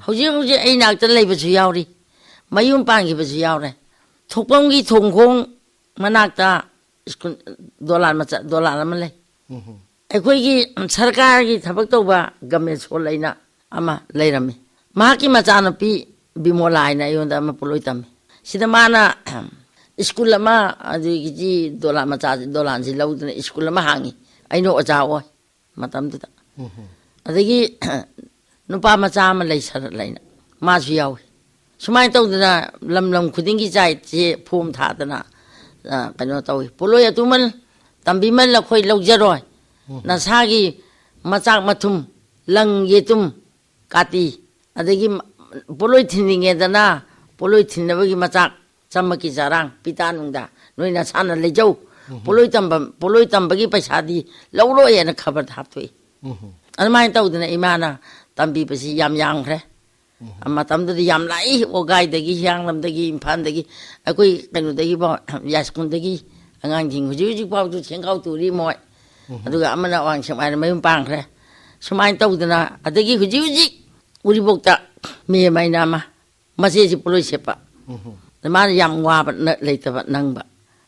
ꯍꯧꯖꯤꯛ ꯍꯧꯖꯤꯛ ꯑꯩ ꯅꯥꯛꯇ ꯂꯩꯕꯁꯨ ꯌꯥꯎꯔꯤ꯫ ꯃꯌꯨꯝ ꯄꯥꯟꯈꯤꯕꯁꯨ ꯌꯥꯎꯔꯦ꯫ ꯊꯣꯛꯐꯝꯒꯤ ꯊꯣꯡꯈꯣꯡ ꯃꯅꯥꯛꯇ ꯁ꯭ꯀꯨꯜ ꯗꯣꯂꯥꯟ ꯃꯆꯥ, ꯗꯣꯂꯥꯟ ꯑꯃ ꯂꯩ꯫ ꯑꯩꯈꯣꯏꯒꯤ ꯁꯔꯀꯥꯔꯒꯤ ꯊꯕꯛ ꯇꯧꯕ ꯒꯃꯦꯁꯣꯔ ꯂꯩꯅ ꯑꯃ ꯂꯩꯔꯝꯃꯤ꯫ ꯃꯍꯥꯛꯀꯤ ꯃꯆꯥꯅꯨꯄꯤ ꯕꯤꯃꯣꯂꯥ ꯍꯥꯏꯅ ꯑꯩꯉꯣꯟꯗ ꯑꯃ ꯄꯣꯠꯂꯣꯏ ꯇꯝꯃꯤ꯫ ꯁꯤꯗ ꯃꯥꯅ ꯁ꯭ꯀꯨꯜ ꯑꯃ, ꯑꯗꯨꯒꯤ ꯗꯣꯂꯥꯟ ꯃꯆꯥ, ꯗꯣꯂꯥꯟꯁꯤ ꯂꯧꯗꯨꯅ ꯁ꯭ꯀꯨꯜ ꯑꯃ ꯍꯥꯡꯉꯤ꯫ ꯑꯩꯅ ꯑꯣꯖꯥ ꯑꯣꯏ ꯃꯇꯝꯗꯨꯗ꯫ ꯑꯗꯒꯤ ꯅꯨꯄꯥ ꯃꯆꯥ ꯑꯃ ꯂꯩꯁꯔ ꯂꯩꯅ, ꯃꯥꯁꯨ ꯌꯥꯎꯏ꯫ ꯁꯨꯃꯥꯏꯅ ꯇꯧꯗꯅ ꯂꯝ ꯂꯝ ꯈꯨꯗꯤꯡꯒꯤ ꯆꯥꯏꯁꯦ ꯐꯣꯝ ꯊꯥꯗꯅ, ꯑ, ꯀꯩꯅꯣ ꯇꯧꯏ꯫ ꯄꯣꯠꯂꯣꯏ ꯑꯇꯨꯃꯜ ꯇꯝꯕꯤꯃꯜ ꯑꯩꯈꯣꯏ ꯂꯧꯖꯔꯣꯏ꯫ ꯅꯁꯥꯒꯤ ꯃꯆꯥꯛ ꯃꯊꯨꯝ, ꯂꯪ ꯌꯦꯇꯨꯝ, ꯀꯥꯇꯤ, ꯑꯗꯒꯤ ꯄꯣꯠꯂꯣꯏ ꯊꯤꯟꯅꯤꯡꯉꯦꯗꯅ, ꯄꯣꯠꯂꯣꯏ ꯊꯤꯟꯅꯕꯒꯤ ꯃꯆꯥꯛ, ꯆꯃꯛꯀꯤ ꯆꯔꯥꯡ, ꯄꯤꯇꯥ ꯅꯨꯡꯗꯥ, ꯅꯣꯏ ꯅꯁꯥꯅ ꯂꯩꯖꯧ꯫ ꯄꯣꯠꯂꯣꯏ ꯇꯝꯕ, ꯄꯣꯠꯂꯣꯏ ꯇꯝꯕꯒꯤ ꯄꯩꯁꯥꯗꯤ ꯂꯧꯔꯣꯏ ꯍꯥꯏꯅ ꯈꯕꯔꯗ ꯍꯥꯞꯇꯣꯛꯏ꯫ ꯑꯗꯨꯃꯥꯏꯅ ꯇꯧꯗꯅ ꯏꯃꯥꯅ ꯇꯝꯕꯤꯕꯁꯤ ꯌꯥꯝ ꯌꯥꯝꯈ꯭ꯔꯦ꯫ ꯃꯇꯝꯗꯨꯗ ꯌꯥꯝ ꯂꯥꯛꯏ, ꯋꯥꯒꯥꯏꯗꯒꯤ, ꯍꯤꯌꯥꯡꯂꯝꯗꯒꯤ, ꯏꯝꯐꯥꯜꯗꯒꯤ, ꯑꯩꯈꯣꯏ ꯀꯩꯅꯣꯗꯒꯤꯐꯥꯎ, ꯌꯥꯏꯁ꯭ꯀꯨꯜꯗꯒꯤ ꯑꯉꯥꯡꯁꯤꯡ ꯍꯧꯖꯤꯛ ꯍꯧꯖꯤꯛ ꯐꯥꯎꯁꯨ ꯁꯦꯡꯒꯥꯎ ꯇꯨꯔꯤ ꯃꯣꯏ꯫ ꯑꯗꯨꯒ ꯑꯃꯅ ꯑꯋꯥꯡ ꯁꯦꯛꯃꯥꯏꯗ ꯃꯌꯨꯝ ꯄꯥꯟꯈ꯭ꯔꯦ꯫ ꯁꯨꯃꯥꯏꯅ ꯇꯧꯗꯅ, ꯑꯗꯒꯤ ꯍꯧꯖꯤꯛ ꯍꯧꯖꯤꯛ ꯎꯔꯤꯄꯣꯛꯇ ꯃꯦꯝ ꯍꯥꯏꯅ ꯑꯃ, ꯃꯆꯦꯁꯤ ꯄꯣꯠꯂꯣꯏ ꯁꯦꯠꯄ꯫ ꯃꯥꯅ ꯌꯥꯝ ꯋꯥꯕ ꯅ-, ꯂꯩꯇꯕ ꯅꯪꯕ꯫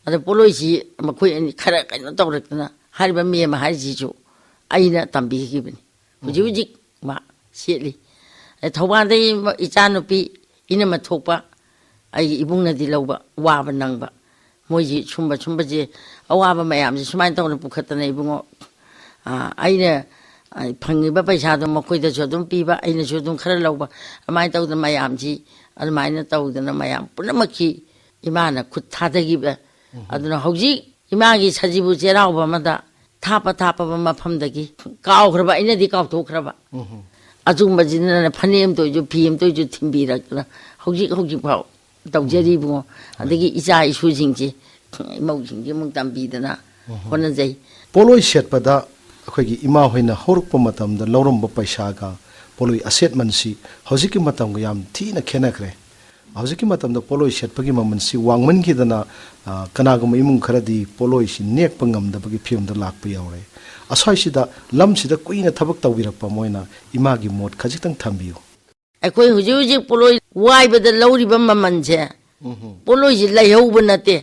ꯑꯗ ꯄꯣꯠꯂꯣꯏꯁꯤ ꯃꯈꯣꯏ ꯑꯅꯤ ꯈꯔ ꯀꯩꯅꯣ ꯇꯧꯔꯛꯇꯅ, ꯍꯥꯏꯔꯤꯕ ꯃꯦꯝ ꯍꯥꯏꯁꯤꯁꯨ ꯑꯩꯅ ꯇꯝꯕꯤꯈꯤꯕꯅꯤ꯫ ꯍꯧꯖꯤꯛ ꯍꯧꯖꯤꯛ ꯃꯥ ꯁꯦꯠꯂꯤ꯫ ꯑꯗ ꯊꯧꯕꯥꯜꯗꯒꯤ ꯏꯆꯥꯅꯨꯄꯤ ꯏꯅꯝꯃ ꯊꯣꯛꯄ, ꯑꯩꯒꯤ ꯏꯕꯨꯡꯅꯗꯤ ꯂꯧꯕ, ꯋꯥꯕ ꯅꯪꯕ꯫ ꯃꯣꯏꯁꯤ ꯁꯨꯝꯕ ꯁꯨꯝꯕꯁꯦ, ꯑꯋꯥꯕ ꯃꯌꯥꯝꯁꯦ ꯁꯨꯃꯥꯏꯅ ꯇꯧꯅ ꯄꯨꯈꯠꯇꯅ ꯏꯕꯨꯡꯉꯣ, ꯑꯥ, ꯑꯩꯅ, ꯑꯥ, ꯐꯪꯉꯤꯕ ꯄꯩꯁꯥꯗꯣ ꯃꯈꯣꯏꯗꯁꯨ ꯑꯗꯨꯝ ꯄꯤꯕ, ꯑꯩꯅꯁꯨ ꯑꯗꯨꯝ ꯈꯔ ꯂꯧꯕ, ꯑꯗꯨꯃꯥꯏꯅ ꯇꯧꯗꯅ ꯃꯌꯥꯝꯁꯤ, ꯑꯗꯨꯃꯥꯏꯅ ꯇꯧꯗꯅ ꯃꯌꯥꯝ ꯄꯨꯝꯅꯃꯛꯀꯤ ꯏꯃꯥꯅ ꯈꯨꯠ ꯊꯥꯗꯈꯤꯕ꯫ ꯑꯗꯨꯅ ꯍꯧꯖꯤꯛ ꯏꯃꯥꯒꯤ ꯁꯖꯤꯕꯨ ꯆꯩꯔꯥꯎꯕ ꯑꯃꯗ ꯊꯥꯞꯄ ꯊꯥꯞꯄꯕ ꯃꯐꯝꯗꯒꯤ, ꯀꯥꯎꯈ꯭ꯔꯕ, ꯑꯩꯅꯗꯤ ꯀꯥꯎꯊꯣꯛꯈ꯭ꯔꯕ꯫ ꯑꯆꯨꯝꯕꯁꯤꯅꯅꯦ ꯐꯅꯦꯛ ꯑꯃꯇ ꯑꯣꯏꯁꯨ, ꯐꯤ ꯑꯃꯇ ꯑꯣꯏꯁꯨ ꯊꯤꯟꯕꯤꯔꯛꯇꯅ ꯍꯧꯖꯤꯛ ꯍꯧꯖꯤꯛ ꯐꯥꯎ ꯇꯧꯖꯔꯤꯕꯨꯡꯉꯣ꯫ ꯑꯗꯒꯤ ꯏꯆꯥ ꯏꯁꯨꯁꯤꯡꯁꯦ, ꯏꯃꯧꯁꯤꯡꯁꯦ ꯑꯃꯨꯛ ꯇꯝꯕꯤꯗꯅ ꯍꯣꯠꯅꯖꯩ꯫ ꯄꯣꯠꯂꯣꯏ ꯁꯦꯠꯄꯗ ꯑꯩꯈꯣꯏꯒꯤ ꯏꯃꯥ ꯍꯣꯏꯅ ꯍꯧꯔꯛꯄ ꯃꯇꯝꯗ ꯂꯧꯔꯝꯕ ꯄꯩꯁꯥꯒ ꯄꯣꯠꯂꯣꯏ ꯑꯁꯦꯠꯃꯟꯁꯤ ꯍꯧꯖꯤꯛꯀꯤ ꯃꯇꯝꯒ ꯌꯥꯝ ꯊꯤꯅ ꯈꯦꯠꯅꯈ꯭ꯔꯦ꯫ ꯍꯧꯖꯤꯛꯀꯤ ꯃꯇꯝꯗ ꯄꯣꯠꯂꯣꯏ ꯁꯦꯠꯄꯒꯤ ꯃꯃꯜꯁꯤ ꯋꯥꯡꯃꯟꯈꯤꯗꯅ, ꯑ, ꯀꯅꯥꯒꯨꯝꯕ ꯏꯃꯨꯡ ꯈꯔꯗꯤ ꯄꯣꯠꯂꯣꯏꯁꯤ ꯅꯦꯛꯄ ꯉꯝꯗꯕꯒꯤ ꯐꯤꯕꯝꯗ ꯂꯥꯛꯄ ꯌꯥꯎꯔꯦ꯫ ꯑꯁ꯭ꯋꯥꯏꯁꯤꯗ ꯂꯝꯁꯤꯗ ꯀꯨꯏꯅ ꯊꯕꯛ ꯇꯧꯕꯤꯔꯛꯄ ꯃꯣꯏꯅ ꯏꯃꯥꯒꯤ ꯃꯣꯠ ꯈꯖꯤꯛꯇꯪ ꯊꯝꯕꯤꯌꯨ꯫ ꯑꯩꯈꯣꯏ ꯍꯧꯖꯤꯛ ꯍꯧꯖꯤꯛ ꯄꯣꯠꯂꯣꯏ ꯋꯥꯏꯕꯗ ꯂꯧꯔꯤꯕ ꯃꯃꯜꯁꯦ, ꯎꯝꯍꯨꯝ꯫ ꯄꯣꯠꯂꯣꯏꯁꯤ ꯂꯩꯍꯧꯕ ꯅꯠꯇꯦ,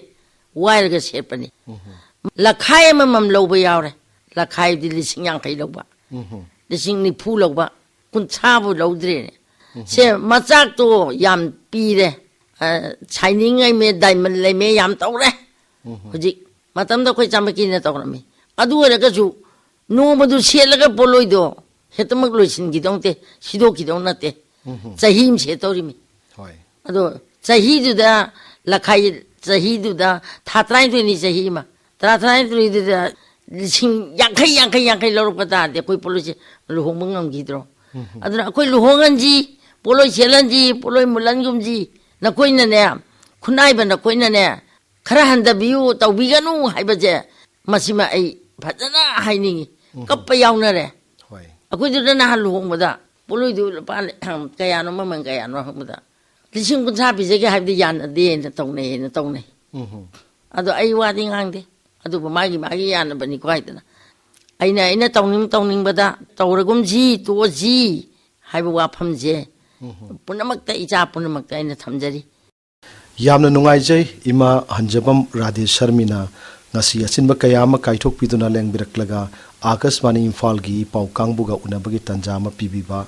ꯋꯥꯏꯔꯒ ꯁꯦꯠꯄꯅꯤ꯫ ꯎꯝꯍꯨꯝ꯫ ꯂꯈꯥꯏ ꯑꯃꯃꯝ ꯂꯧꯕ ꯌꯥꯎꯔꯦ꯫ ꯂꯈꯥꯏꯗꯤ ꯂꯤꯁꯤꯡ ꯌꯥꯡꯈꯩ ꯂꯧꯕ, ꯎꯝꯍꯨꯝ꯫ ꯂꯤꯁꯤꯡ ꯅꯤꯐꯨ ꯂꯧꯕ, ꯀꯨꯟꯊ꯭ꯔꯥꯕꯨ ꯂꯧꯗ꯭ꯔꯦꯅꯦ꯫ ꯎꯝꯍꯨꯝ꯫ ꯁꯦ, ꯃꯆꯥꯛꯇꯣ ꯌꯥꯝ ꯄꯤꯔꯦ꯫ ꯑ, ꯁꯥꯏꯅꯤꯡ ꯂꯩꯃꯦ, ꯗꯥꯏꯃꯟ ꯂꯩꯃꯦ, ꯌꯥꯝ ꯇꯧꯔꯦ꯫ ꯎꯝꯍꯨꯝ꯫ ꯍꯧꯖꯤꯛ ꯃꯇꯝꯗ ꯑꯩꯈꯣꯏ ꯆꯥꯝꯕꯀꯤꯅ ꯇꯧꯔꯝꯃꯤ꯫ ꯑꯗꯨ ꯑꯣꯏꯔꯒꯁꯨ ꯅꯣꯡꯃꯗꯨ ꯁꯦꯠꯂꯒ ꯄꯣꯠꯂꯣꯏꯗꯣ ꯍꯦꯛꯇꯃꯛ ꯂꯣꯏꯁꯤꯟꯈꯤꯗꯧ ꯅꯠꯇꯦ, ꯁꯤꯗꯣꯛꯈꯤꯗꯧ ꯅꯠꯇꯦ꯫ ꯎꯝꯍꯨꯝ꯫ ꯆꯍꯤ ꯑꯃ ꯁꯦꯠꯇꯧꯔꯤꯃꯤ꯫ ꯍꯣꯏ꯫ ꯑꯗꯣ ꯆꯍꯤꯗꯨꯗ, ꯂꯈꯥꯏ ꯆꯍꯤꯗꯨꯗ, ꯊꯥ ꯇꯔꯥꯅꯤꯊꯣꯏꯅꯤ ꯆꯍꯤ ꯑꯃ, ꯇꯔꯥ ꯇꯔꯥꯅꯤꯊꯣꯏꯗꯨꯗ ꯂꯤꯁꯤꯡ ꯌꯥꯡꯈꯩ, ꯌꯥꯡꯈꯩ, ꯌꯥꯡꯈꯩ ꯂꯧꯔꯛꯄ ꯇꯥꯔꯗꯤ ꯑꯩꯈꯣꯏ ꯄꯣꯠꯂꯣꯏꯁꯦ ꯂꯨꯍꯣꯡꯕ ꯉꯝꯈꯤꯗ꯭ꯔꯣ? ꯎꯝꯍꯨꯝ꯫ ꯑꯗꯨꯅ ꯑꯩꯈꯣꯏ ꯂꯨꯍꯣꯡꯍꯟꯁꯤ, ꯄꯣꯠꯂꯣꯏ ꯁꯦꯠꯍꯟꯁꯤ, ꯄꯣꯠꯂꯣꯏ ꯃꯨꯜꯍꯟꯒꯨꯝꯁꯤ, ꯅꯈꯣꯏꯅꯅꯦ, ꯈꯨꯟꯅꯥꯏꯕ ꯅꯈꯣꯏꯅꯅꯦ, ꯈꯔ ꯍꯟꯊꯕꯤꯌꯨ, ꯇꯧꯕꯤꯒꯅꯨ ꯍꯥꯏꯕꯁꯦ, ꯃꯁꯤꯃ ꯑꯩ ꯐꯖꯅ ꯍꯥꯏꯅꯤꯡꯉꯤ꯫ ꯎꯝ꯫ ꯀꯞꯄ ꯌꯥꯎꯅꯔꯦ꯫ ꯍꯣꯏ꯫ ꯑꯩꯈꯣꯏꯗꯨꯗ ꯅꯍꯥꯟ ꯂꯨꯍꯣꯡꯕꯗ ꯄꯣꯠꯂꯣꯏꯗꯨ ꯂꯨꯄꯥ ꯀꯌꯥꯅꯣ, ꯃꯃꯜ ꯀꯌꯥꯅꯣ ꯍꯪꯕꯗ, "ꯂꯤꯁꯤꯡ ꯀꯨꯟꯊ꯭ꯔꯥ ꯄꯤꯖꯒꯦ ꯍꯥꯏꯕꯗꯤ ꯌꯥꯅꯗꯦꯅ ꯇꯧꯅꯩꯌꯦꯅ ꯇꯧꯅꯩ"꯫ ꯎꯝ꯫ ꯑꯗꯣ ꯑꯩ ꯋꯥꯗꯤ ꯉꯥꯡꯗꯦ꯫ ꯑꯗꯨꯕꯨ ꯃꯥꯒꯤ ꯃꯥꯒꯤ ꯌꯥꯅꯕꯅꯤꯀꯣ ꯍꯥꯏꯗꯅ꯫ ꯑꯩꯅ, ꯑꯩꯅ ꯇꯧꯅꯤꯡ ꯇꯧꯅꯤꯡꯕꯗ ꯇꯧꯔꯒꯨꯝꯁꯤ, ꯇꯣꯛꯑꯁꯤ ꯍꯥꯏꯕ ꯋꯥꯐꯝꯁꯦ ꯄꯨꯝꯅꯃꯛꯇ, ꯏꯆꯥ ꯄꯨꯝꯅꯃꯛꯇ ꯑꯩꯅ ꯊꯝꯖꯔꯤ꯫ ꯌꯥꯝꯅ ꯅꯨꯡꯉꯥꯏꯖꯩ, ꯏꯃꯥ ꯍꯟꯖꯕꯝ ꯔꯥꯙꯦ ꯁꯔꯃꯤꯅ ꯉꯁꯤ ꯑꯆꯤꯟꯕ ꯀꯌꯥ ꯑꯃ ꯀꯥꯏꯊꯣꯛꯄꯤꯗꯨꯅ ꯂꯦꯡꯕꯤꯔꯛꯂꯒ ꯑꯥꯀꯥꯁꯕꯥꯅꯤ ꯏꯝꯐꯥꯜꯒꯤ ꯄꯥꯎ ꯀꯥꯡꯕꯨꯒ ꯎꯅꯕꯒꯤ ꯇꯥꯟꯖꯥ ꯑꯃ ꯄꯤꯕꯤꯕ,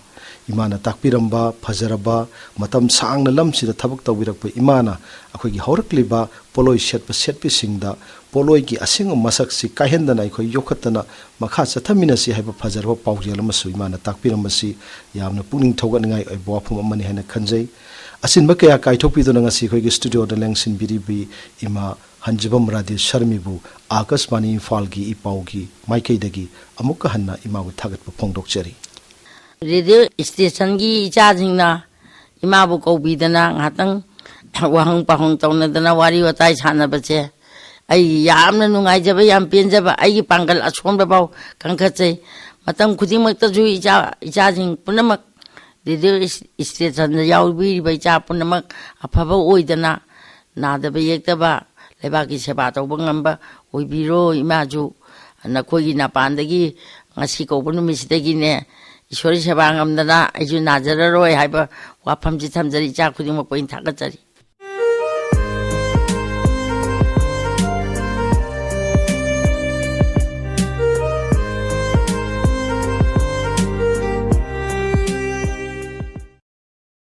ꯏꯃꯥꯅ ꯇꯥꯛꯄꯤꯔꯝꯕ ꯐꯖꯔꯕ, ꯃꯇꯝ ꯁꯥꯡꯅ ꯂꯝꯁꯤꯗ ꯊꯕꯛ ꯇꯧꯕꯤꯔꯛꯄ ꯏꯃꯥꯅ ꯑꯩꯈꯣꯏꯒꯤ ꯍꯧꯔꯛꯂꯤꯕ ꯄꯣꯠꯂꯣꯏ ꯁꯦꯠꯄ ꯁꯦꯠꯄꯤꯁꯤꯡꯗ ꯄꯣꯠꯂꯣꯏꯒꯤ ꯑꯁꯦꯡꯕ ꯃꯁꯛꯁꯤ ꯀꯥꯏꯍꯟꯗꯅ ꯑꯩꯈꯣꯏ ꯌꯣꯛꯈꯠꯇꯅ ꯃꯈꯥ ꯆꯠꯊꯃꯤꯟꯅꯁꯤ ꯍꯥꯏꯕ ꯐꯖꯔꯕ ꯄꯥꯎꯖꯦꯜ ꯑꯃꯁꯨ ꯏꯃꯥꯅ ꯇꯥꯛꯄꯤꯔꯝꯕꯁꯤ ꯌꯥꯝꯅ ꯄꯨꯛꯅꯤꯡ ꯊꯧꯒꯠꯅꯤꯡꯉꯥꯏ ꯑꯣꯏꯕ ꯋꯥꯐꯝ ꯑꯃꯅꯤ ꯍꯥꯏꯅ ꯈꯟꯖꯩ꯫ ꯑꯆꯤꯟꯕ ꯀꯌꯥ ꯀꯥꯏꯊꯣꯛꯄꯤꯗꯨꯅ ꯉꯁꯤ ꯑꯩꯈꯣꯏꯒꯤ ꯁ꯭ꯇꯨꯗꯤꯑꯣꯗ ꯂꯦꯡꯁꯤꯟꯕꯤꯔꯤꯕꯤ ꯏꯃꯥ ꯍꯟꯖꯕꯝ ꯔꯥꯙꯦ ꯁꯔꯃꯤꯕꯨ ꯑꯥꯀꯥꯁꯕꯥꯅꯤ ꯏꯝꯐꯥꯜꯒꯤ ꯏ ꯄꯥꯎꯒꯤ ꯃꯥꯏꯀꯩꯗꯒꯤ ꯑꯃꯨꯛꯀ ꯍꯟꯅ ꯏꯃꯥꯕꯨ ꯊꯥꯒꯠꯄ ꯐꯣꯡꯗꯣꯛꯆꯔꯤ꯫ ꯔꯦꯗꯤꯑꯣ ꯁ꯭ꯇꯦꯁꯟꯒꯤ ꯏꯆꯥꯁꯤꯡꯅ ꯏꯃꯥꯕꯨ ꯀꯧꯕꯤꯗꯅ ꯉꯥꯏꯍꯥꯛꯇꯪ ꯋꯥꯍꯪ ꯄꯥꯎꯍꯪ ꯇꯧꯅꯗꯅ ꯋꯥꯔꯤ ꯋꯥꯇꯥꯏ ꯁꯥꯟꯅꯕꯁꯦ ꯑꯩ ꯌꯥꯝꯅ ꯅꯨꯡꯉꯥꯏꯖꯕ, ꯌꯥꯝ ꯄꯦꯟꯖꯕ, ꯑꯩꯒꯤ ꯄꯥꯡꯒꯜ ꯑꯁꯣꯟꯕ ꯐꯥꯎ ꯀꯟꯈꯠꯆꯩ꯫ ꯃꯇꯝ ꯈꯨꯗꯤꯡꯃꯛꯇꯁꯨ ꯏꯆꯥ, ꯏꯆꯥꯁꯤꯡ ꯄꯨꯝꯅꯃꯛ ꯔꯦꯗꯤꯑꯣ ꯏꯁ-, ꯁ꯭ꯇꯦꯁꯟꯗ ꯌꯥꯎꯕꯤꯔꯤꯕ ꯏꯆꯥ ꯄꯨꯝꯅꯃꯛ ꯑꯐꯕ ꯑꯣꯏꯗꯅ, ꯅꯥꯗꯕ ꯌꯦꯛꯇꯕ, ꯂꯩꯕꯥꯛꯀꯤ ꯁꯦꯕꯥ ꯇꯧꯕ ꯉꯝꯕ ꯑꯣꯏꯕꯤꯔꯣ꯫ ꯏꯃꯥꯁꯨ ꯅꯈꯣꯏꯒꯤ ꯅꯄꯥꯟꯗꯒꯤ ꯉꯁꯤ ꯀꯧꯕ ꯅꯨꯃꯤꯠꯁꯤꯗꯒꯤꯅꯦ, ꯏꯁꯣꯔꯒꯤ ꯁꯦꯕꯥ ꯉꯝꯗꯅ ꯑꯩꯁꯨ ꯅꯥꯖꯔꯔꯣꯏ ꯍꯥꯏꯕ ꯋꯥꯐꯝꯁꯤ ꯊꯝꯖꯔꯤ꯫ ꯏꯆꯥ ꯈꯨꯗꯤꯡꯃꯛꯄꯨ ꯑꯩꯅ ꯊꯥꯒꯠꯆꯔꯤ꯫